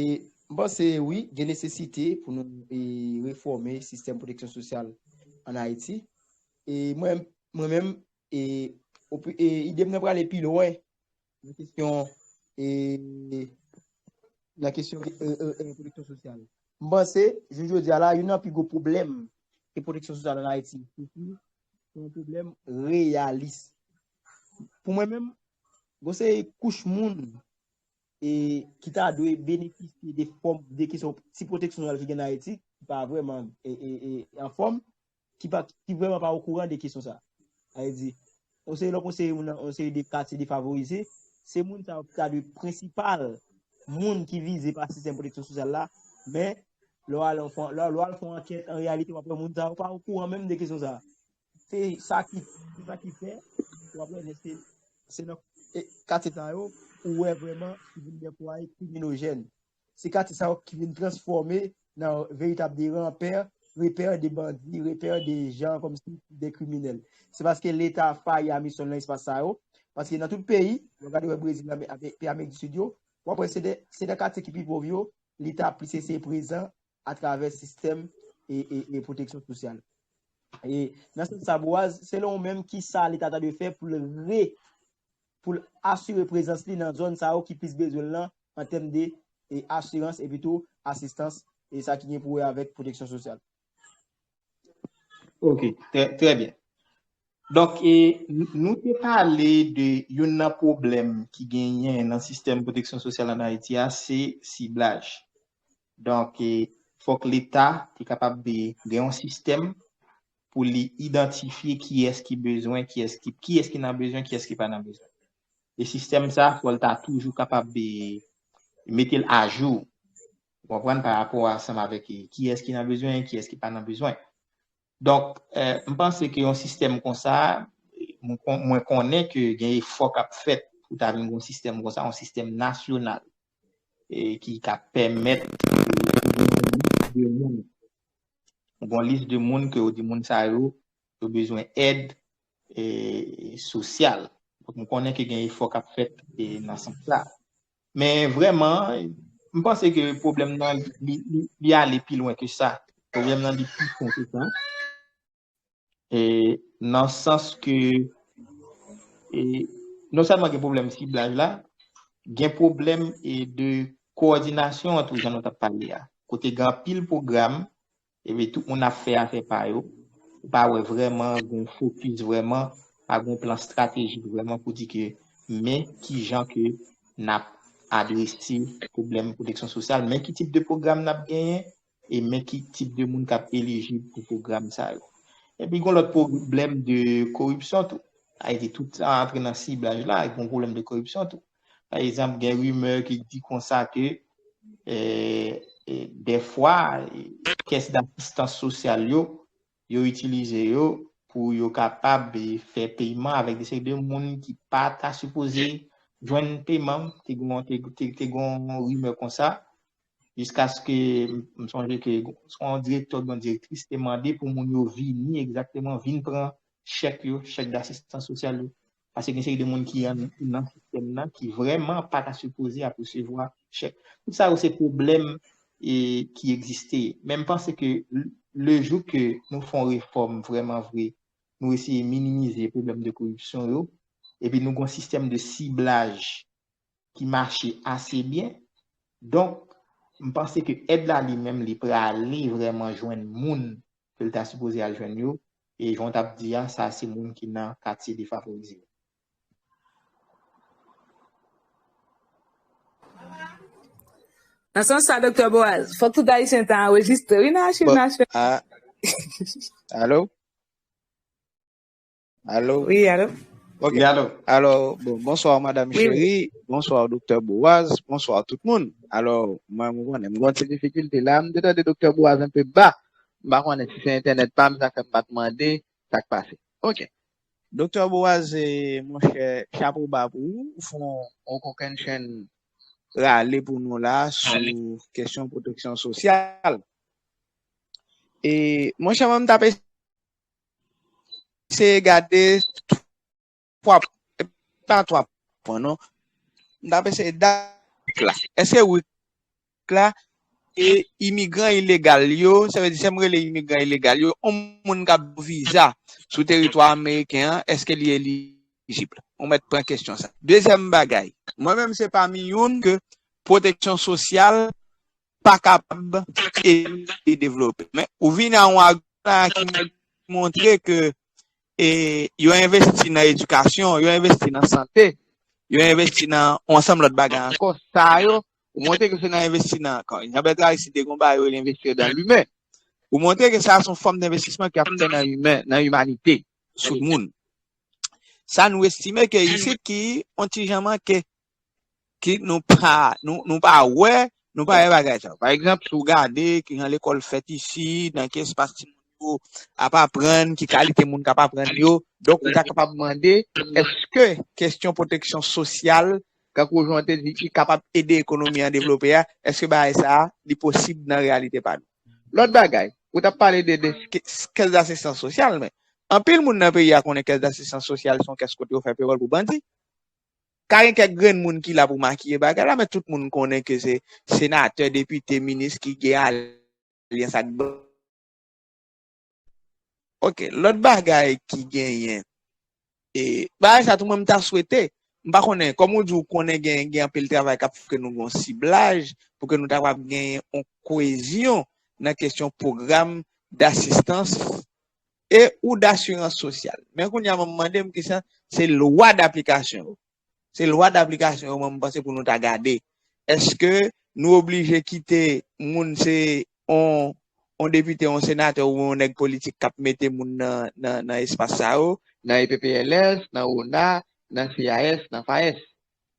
m panse, wi, gen nesesite pou nou e, refòme sistèm pwoteksyon sosyal ann Ayiti. E mwen, mwen menm, e, opi- e ide m nan prale pi lwen nan kesyon e, nan kesyon e, e, e, pwoteksyon sosyal. M panse, jounen jodi a la, youn nan pi gwo pwoblèm ke pwoteksyon sosyal ann Ayiti soufri, se yon pwoblèm reyalis. Pou mwen menm, gon seri kouch moun e, ki ta dwe benefisye de fòm de kesyon ti pwoteksyon sosyal ki gen ann Ayiti, ki pa vrèman e, e, e, anfòm, ki pa, ki vrèman pa okouran de kesyon sa. Sa vle di, yon seri lòt, yon seri moun nan yon seri de katye defavorize, se moun sa yo ki ta dwe prensipal moun ki vize pa sistèm pwoteksyon sosyal la, men lè w al fè, lè w al fè yon ankèt, an reyalite, w ap wè moun sa yo pa okouran menm de kesyon sa. Se sa ki, se sa ki fè, w ap wè, se, se nan e, katye sa yo, ou wè vrèman ki vin de fwaye kriminojèn. Se katye sa yo ki vin transfòme nan veritab de ranpè, repè de bandi, repè de jan kòmsi de kriminèl. Se paske Leta fayi a misyon l nan espas sa yo. Paske nan tout peyi, lè w gade wè Brezil, Ame- Ame- peyi Amerik di Sid yo, w ap wè se de, se nan katye ki pi pòv yo, Leta plis eseye prezan atravè sistèm e, e, e pwoteksyon sosyal. E nan sans sa, Boaz, selon ou menm, kisa Leta ta dwe fè pou l re pou l asire prezans li nan zòn sa yo ki plis bezwen l lan an tèm de e, asirans epi tou asistans e sa ki gen pou wè avèk pwoteksyon sosyal. Ok, trè, trè byen. Donk, e, n- nou te pale de youn nan pwoblèm ki genyen nan sistèm pwoteksyon sosyal ann Ayiti a, se siblaj. Donk, e, fòk Leta te kapab e, gen yon sistèm pou li idantifye kiyès ki bezwen, kiyès ki, kiyès ki nan bezwen, kiyès ki pa nan bezwen. E sistèm sa, fò l ta toujou kapab e, mete l ajou, ou konprann, pa rapò ansanm avèk e, kiyès ki nan bezwen, kiyès ki pa nan bezwen. Donk, e, m panse ke yon sistèm konsa, mwen kon- mwen konnen ke gen efò k ap fèt pou ta vin yon sistèm konsa, yon sistèm nasyonal, e, ki ka pèmèt de moun, yon lis de moun ke yo di moun sa yo, yo bezwen èd e, sosyal. Donk, m konnen ke gen efò k ap fèt e, nan sans la. Men vrèman, m panse ke pwoblèm nan, li, li, li ale pi lwen ke sa. Pwoblèm nan, li pi fon ke sa. E, nan sans ke e, non sèlman gen pwoblèm siblaj la, gen pwoblèm e, de kowòdinasyon an tou, jan nou t ap pale a. Kote gen anpil pwogram, epi tout moun ap fè afè pa yo. Ou pa wè vrèman gen fokis vrèman, pa gen plan estratejik vrèman pou di ke men ki jan ke n ap adrese pwoblèm pwoteksyon sosyal, men ki tip de pwogram n ap genyen, e men ki tip de moun k ap elijib pou pwogram sa yo. Epi gen lòt pwoblèm de koripsyon tou. Ayiti, tout sa antre nan siblaj la, gen pwoblèm de koripsyon tou. Pa egzanp, gen rimè ki di konsa ke e, e, dèfwa, e, kès dasistans sosyal yo, yo itilize yo pou yo kapab e, fè peyman avèk de seri de moun ki pa ta sipoze jwenn peyman. Te gen, te, te, te gen yon rimè konsa, jiskaske m, m sonje ke yon direktè oubyen direktris te mande pou moun yo vini egzakteman, vin pran chèk yo, chèk dasistans sosyal yo. Paske gen seri de moun ki an- nan sistèm nan ki vrèman pa ta sipoze ap resevwa chèk. Tout sa yo se pwoblèm e, ki egziste. Men m panse ke le jou ke nou fè yon refòm vrèman vre, nou eseye minimize pwoblèm de koripsyon yo, epi nou gen yon sistèm de siblaj ki mache ase byen. Donk, m panse ke èd la li menm, li prale vrèman jwenn moun ke l ta sipoze al jwenn yo. E jan w t ap di a, sa se moun ki nan katye defavorize yo. Nan sans sa, Doktè Boaz, fòk tout Ayisyen ta anrejistre, wi, nan achiv nasyonal. Alo? Alo? Wi, alo? Ok. Wi, alo. Bon, bonswa, Madam Cherie. Bonswa, Doktè Boaz. Bonswa, tout moun. Alò, mwen, mwen konnen, mwen gen yon ti difikilte la. Mwen te tande Doktè Boaz enpe ba. M pa konnen si se entènèt pa m, sa fè m pa t mande sa k pase. Ok. Doktè Boaz, e, monchè, chapo ba pou ou. Ou fè yon, yon kokennchenn rale pou nou la sou kesyon pwoteksyon sosyal. E, monchè, mwen, m t ap eseye gade twa, pa twa pwen, non. M t ap eseye dat la. Èske rik la, e imigran ilegal yo, sa vle di, si m rele imigran ilegal yo, yon moun k ap viza sou teritwa ameriken an, èske li elijib? Ou mèt pran kesyon sa. Dezyèm bagay, mwen menm se pami youn ke pwoteksyon sosyal pa kapab ede devlope. Men ou vin a yon agiman la ki montre ke e, yo envesti nan edikasyon, yo envesti nan sante, yo envesti nan yon ansanm lòt bagay ankò. Sa yo, ou montre ke se nan envesti nan, kan Jean Bertrand Aristide te gen yon bagay yo rele investir dans l'humain. Ou montre ke sa se yon fòm denvestisman ki ap fè nan imen, nan imanite, sou moun. Sa nou estime ke isit ki yon ti jan manke, ki nou pa, nou, nou pa wè, nou pa wè bagay sa yo. Pa egzanp, si w gade ki jan lekòl fèt isit, nan ki espas timoun yo ap aprann, ki kalite moun k ap aprann yo, donk ou ta kapab mande, èske kesyon pwoteksyon sosyal, kankou jan w te di, ki kapab ede ekonomi an devlope a, èske bagay sa a, li posib nan reyalite pa nou? Lòt bagay, ou t ap pale de, de ke- kès dasistans sosyal, men anpil moun nan peyi a konnen kès dasistans sosyal se yon kès kote yo fè pewòl pou bandi. Ka gen kèk grenn moun ki la pou makiye bagay la, men tout moun konnen ke se senatè, depite, minis ki gen alyans ak bandi. Ok, lòt bagay ki genyen, e, bagay sa tou mwen m ta swete m pa konnen, kòm ou di, ou konnen gen, gen anpil travay k ap fè ke nou gen yon siblaj, pou ke nou ta kapab genyen yon kohezyon nan kesyon pwogram dasistans e ou dasirans sosyal. Men kounye a, mwen mande m kisa, se lwa daplikasyon yo. Se lwa daplikasyon yo, mwen, m panse pou nou ta gade. Èske nou oblije kite moun se on, on depite, on senatè ou on nèg politik k ap mete moun nan, nan, nan espas sa yo, nan E P P L S, nan ona, nan C A S, nan FAES?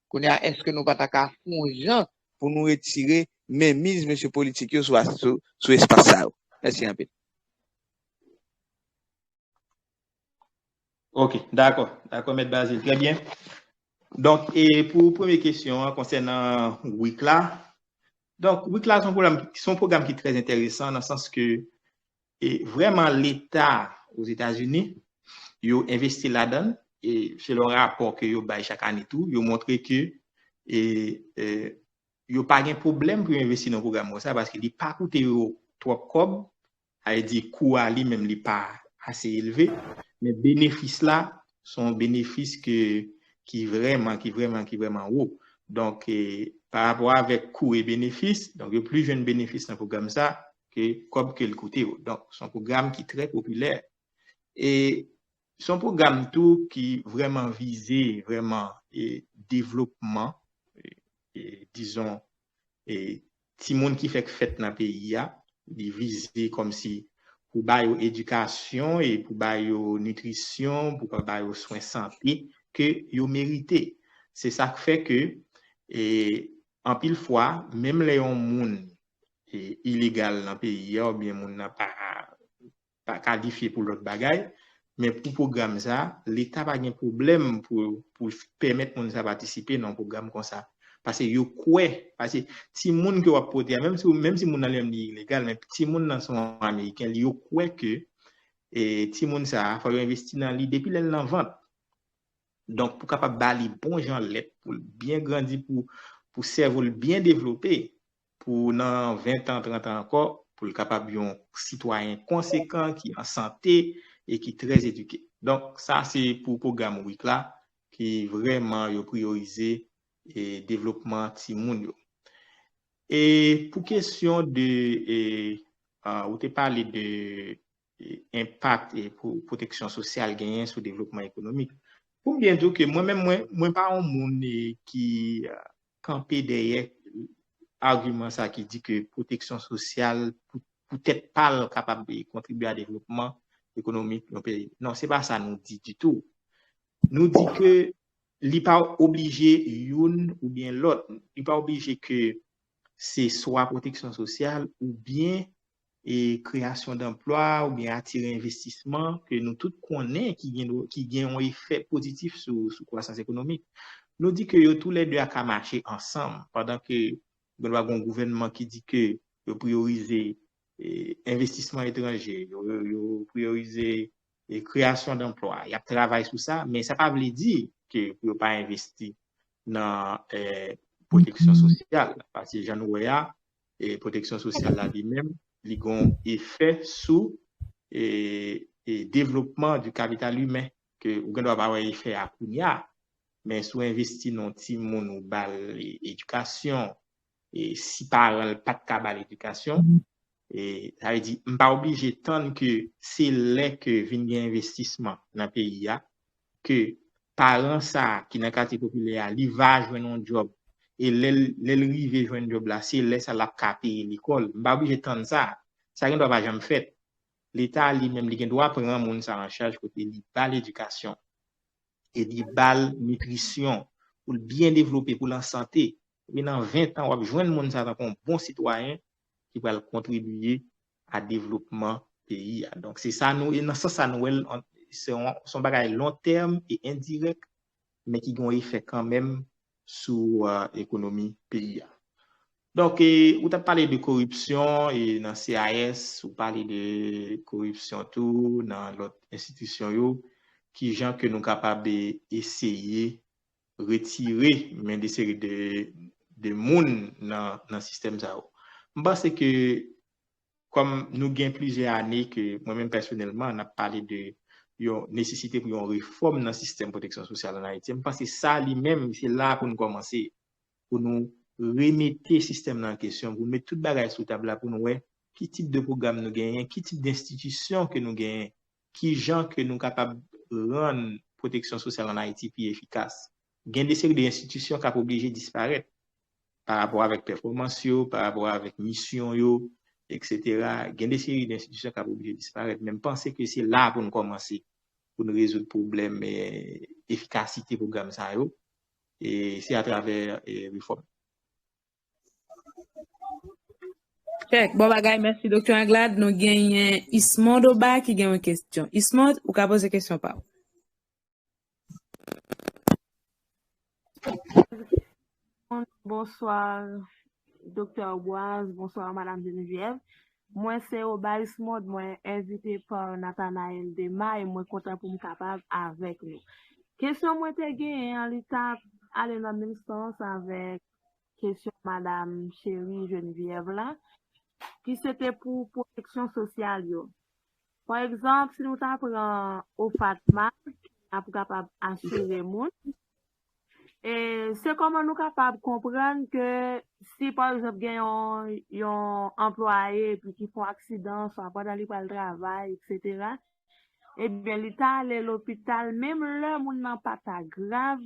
Kounye a, èske nou pa ta ka fè yon jan pou nou retire menmiz mesye politik yo sou, sou, sou espas sa yo? Mèsi anpil. Ok, dakò. Dakò, Mèt Bazil. Trè byen. Donk, e pou premye kesyon an konsènan WIC la, donk, WIC la, se yon pwogram, se yon pwogram ki trè enteresan nan sans ke e vrèman Leta Ozetazini, yo envesti ladan l, e selon rapò ke yo bay chak ane tou, yo montre ke e, e, yo pa gen pwoblèm pou yo envesti nan pwogram konsa, paske li pa koute yo twòp kòb, sa vle di kou a li menm li pa ase elve, men benefis la, se yon benefis ke, ki vrèman, ki vrèman, ki vrèman wo. Donk, e, pa rapò avèk kou e benefis, donk yo plis jwenn benefis nan pwogram sa ke kòb ke l koute yo. Donk, se yon pwogram ki trè popilè. E se yon pwogram tou ki vrèman vize, vrèman, e, devlopman, e, e, dizon, e, timoun ki fèk fèt nan peyi a, li vize kòmsi pou ba yo edikasyon e pou ba yo nitrisyon, pou ka ba yo swen sante ke yo merite. Se sa k fè ke, e, anpil fwa, menm lè yon moun, e, ilegal nan peyi a, oubyen moun nan pa, pa kalifye pou lòt bagay, men pou pwogram sa, Leta pa gen pwoblèm pou, pou pèmèt moun sa patisipe nan yon pwogram konsa. Paske yo kwè, paske timoun ke w ap pote a, menm si, menm si moun nan li menm li ilegal, men timoun nan se yon Ameriken, yo kwè ke, e, timoun sa, fò yo envesti nan li depi lè l nan vant. Donk, pou kapab ba li bon jan lèt, pou l byen grandi, pou, pou sèvo l byen devlope, pou nan ven tan, trant an ankò, pou l kapab yon sitwayen konsekan, ki an sante e ki trè edike. Donk, sa se pou pwogram WIC la, ki vrèman yo priyorize e devlopman timoun yo. E pou kesyon de, e, a, ou te pale de e, enpak e pwo-, pwoteksyon sosyal genyen sou devlopman ekonomik. Pou m byen di w ke mwen menm, mwen, mwen pa yon moun e, ki, a, kanpe dèyè agiman sa ki di ke pwoteksyon sosyal pou, pou tèt pa l kapab e, kontribye a devlopman ekonomik yon peyi. Non, se pa sa nou di ditou. Nou di ke li pa oblije youn oubyen lòt. Li pa oblije ke se swa pwoteksyon sosyal oubyen e kreyasyon danplwa oubyen atire envestisman ke nou tout konnen ki gen, ki gen yon efè pozitif sou, sou kwasans ekonomik. Nou di ke yo toulède a ka mache ansanm, pandan ke gen dwa gen yon gouvènman ki di ke yo priyorize e, envestisman etranje, yo, yo, yo priyorize e, kreyasyon danplwa. Y ap travay sou sa, men sa pa vle di ke pou yo pa envesti nan e, pwoteksyon sosyal. Paske jan nou wè a, e, pwoteksyon sosyal la li menm, li gen efè sou e, e, devlopman di kapital imen, ke ou gen dwa pa wè efè a kounye a, men si w envesti nan yon timoun, ou ba l e, edikasyon, e si paran l pa t ka ba l edikasyon, e sa vle di, m pa oblije tann ke se lè ke vin gen envestisman nan peyi a, ke paran sa a ki nan katye popilè a, li va jwenn yon djòb, e lè l, lè l rive jwenn djòb la, se lè sa l ap ka peye lekòl. M pa oblije tann sa. Sa gen dwa pa janm fèt. Leta li menm, li gen dwa pran moun sa an chaj kote li ba l edikasyon e li ba l nitrisyon pou l byen devlope, pou l an sante. Epi nan ven tan, w ap jwenn moun sa tankou yon bon sitwayen ki pral kontribiye a devlopman peyi a. Donk, se sa nou, e nan sans sa nou wè l, se yon, se yon bagay lon tèm e endirèk, men ki gen yon efè kanmenm sou, e, ekonomi peyi a. Donk, e, ou t ap pale de koripsyon e nan C A S, ou pale de koripsyon tou nan lòt enstitisyon yo, ki jan ke nou kapab e, eseye retire men de seri de, de moun nan, nan sistèm sa yo. M panse ke kòm nou gen plizyè ane ke mwen menm pèsonèlman, n ap pale de yon nesesite pou yon refòm nan sistèm pwoteksyon sosyal ann Ayiti. M panse sa li menm, se la pou n kòmanse, pou nou remete sistèm nan an kesyon, pou n met tout bagay sou tab la, pou nou wè ki tip de pwogram nou genyen, ki tip de enstitisyon ke nou genyen, ki jan ke nou kapab rann pwoteksyon sosyal ann Ayiti pi efikas. Gen de seri de enstitisyon k ap oblije disparèt pa rapò avèk pèfòmans yo, pa rapò avèk misyon yo, etsetera. Gen de seri de enstitisyon k ap oblije disparèt, men m panse ke se la pou n kòmanse, pou n rezoud pwoblèm, eh, efikasite pwogram sa yo, e se atravè, eh, refòm. Kèk, bon bagay, mèsi Doktè Anglade. Nou genyen Ismond Oba ki gen yon kesyon. Ismond, ou ka poze kesyon pa w. Bonswa, Doktè Boaz, bonswa, Madanm Geneviève. Mwen se Oba Ismond, mwen envite pa Nathanaël Dema e mwen kontan pou m kapab avèk nou. Kesyon mwen te genyen an, li t ap ale nan menm sans avèk kesyon Madanm Cherie Geneviève la, ki se te pou pwoteksyon sosyal yo. Pa egzanp, si nou ta pran OFATMA, ki la pou kapab asire moun, e se kòman nou kapab konprann ke si, pa egzanp, gen yon, yon anplwaye epi ki fè yon aksidan, swa pandan li pral travay, etsetera, ebyen, li ta ale lopital, menm lè moun nan pa ta grav,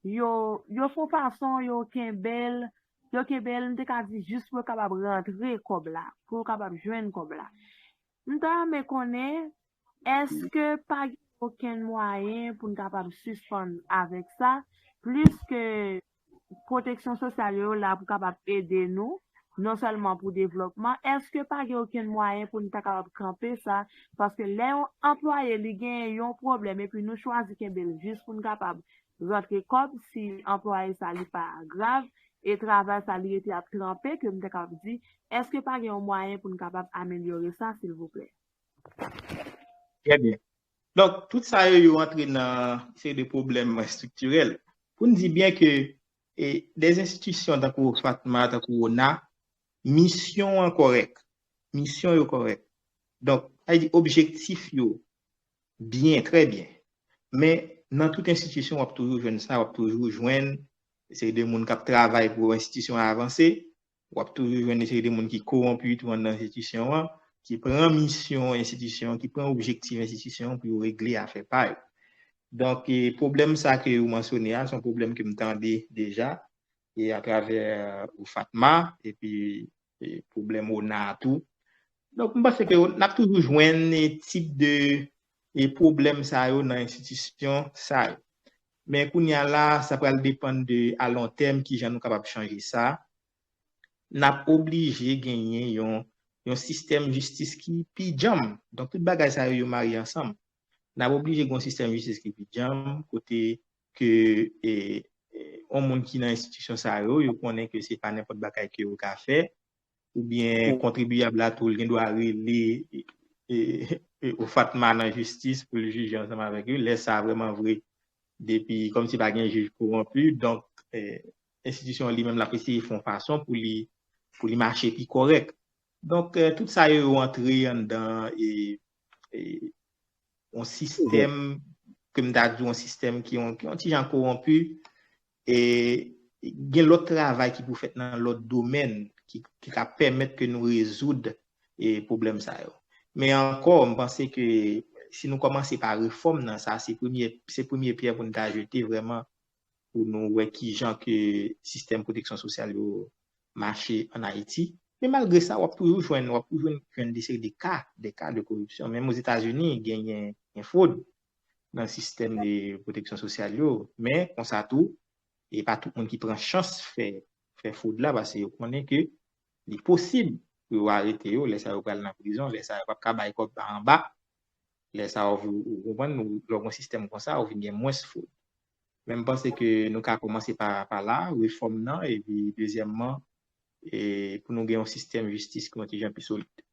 yo, yo fè yon fason, yo kenbe l, yo kenbe l, m te ka di jis pou yo kapab rantre kòb la, pou yo kapab jwenn kòb la. M ta renmen konnen, èske pa gen okenn mwayen pou n kapab sispann avèk sa, plis ke pwoteksyon sosyal yo la pou kapab ede nou, non sèlman pou devlòpman, èske pa gen okenn mwayen pou n ta kapab kanpe sa? Paske lè yon anplwaye li gen yon pwoblèm epi nou chwazi kenbe l jis pou n kapab rantre kòb, si anplwaye sa li pa grav e travay sa li rete ap tranpe, ke m ta kapab di, èske pa gen yon mwayen pou n kapab amelyore sa, silvouplè? Trè byen. Donk, tout sa yo, yo antre nan seri de pwoblèm estriktirèl. Pou n di byen ke e, de enstitisyon tankou OFATMA, tankou ONA, misyon an kòrèk. Misyon yo kòrèk. Donk, sa vle di objektif yo byen, trè byen. Men, nan tout enstitisyon, w ap toujou jwenn sa, w ap toujou jwenn seri de moun k ap travay pou enstitisyon an avanse, w ap toujou jwenn seri de moun ki kowonpi tou anndan enstitisyon an, ki pran misyon enstitisyon an, ki pran objektif enstitisyon an pou yo regle afè pa yo. Donk, e, pwoblèm sa ke ou mansyone a, se yon pwoblèm ke m tande deja, e atravè OFATMA, epi e, pwoblèm ONA a tou. Donk, m panse ke n ap toujou jwenn e, tip de e, pwoblèm sa yo nan enstitisyon sa yo. Men kounye a la, sa pral depann de alontèm kijan nou kapab chanje sa. N ap oblije genyen yon, yon sistèm jistis ki pi djanm. Donk, tout bagay sa yo, yo marye ansanm. N ap oblije gen yon sistèm jistis ki pi djanm, kote ke e, e, yon moun ki nan enstitisyon sa yo, yo konnen ke se pa nenpòt bagay ke yo ka fè, oubyen kontribiyab la tou, li gen dwa rele e, e, e, OFATMA nan jistis pou l jije ansanm avèk yo. Lè sa a vrèman vre, depi kòmsi pa gen jij kowonpi, donk e, enstitisyon an li menm l ap eseye fè yon fason pou li, pou li mache pi kòrèk. Donk, e, tout sa yo, yo antre anndan e, e, yon sistèm, ke m ta di yon sistèm ki yon, ki yon ti jan kowonpi, e gen lòt travay ki pou fèt nan lòt domèn ki, ki ka pèmèt ke nou rezoud e, pwoblèm sa yo. Men ankò, m panse ke si nou kòmanse pa refòm nan, sa se premye, se premye pyè pou n ta jete vrèman pou nou wè kijan ke sistèm pwoteksyon sosyal yo mache ann Ayiti. Men malgre sa, w ap toujou jwenn, w ap toujou jwenn de seri de ka, de ka de koripsyon. Menm Ozetazini, genyen, gen fwod nan sistèm de pwoteksyon sosyal yo. Men, konsa tou, e pa tout moun ki pran chans fè, fè fwod la, paske yo konnen ke li posib pou yo arete yo, lè sa yo pral nan prizon, lè sa yo p ap ka bay kòb pa anba, lè sa yo, ou konprann, lè w gen yon sistèm konsa, ou vin gen mwens fwod. Men m panse ke nou ka kòmanse pa, pa la, refòm nan, epi dezyèmman, e pou nou gen yon sistèm jistis ki yon ti jan pi solid.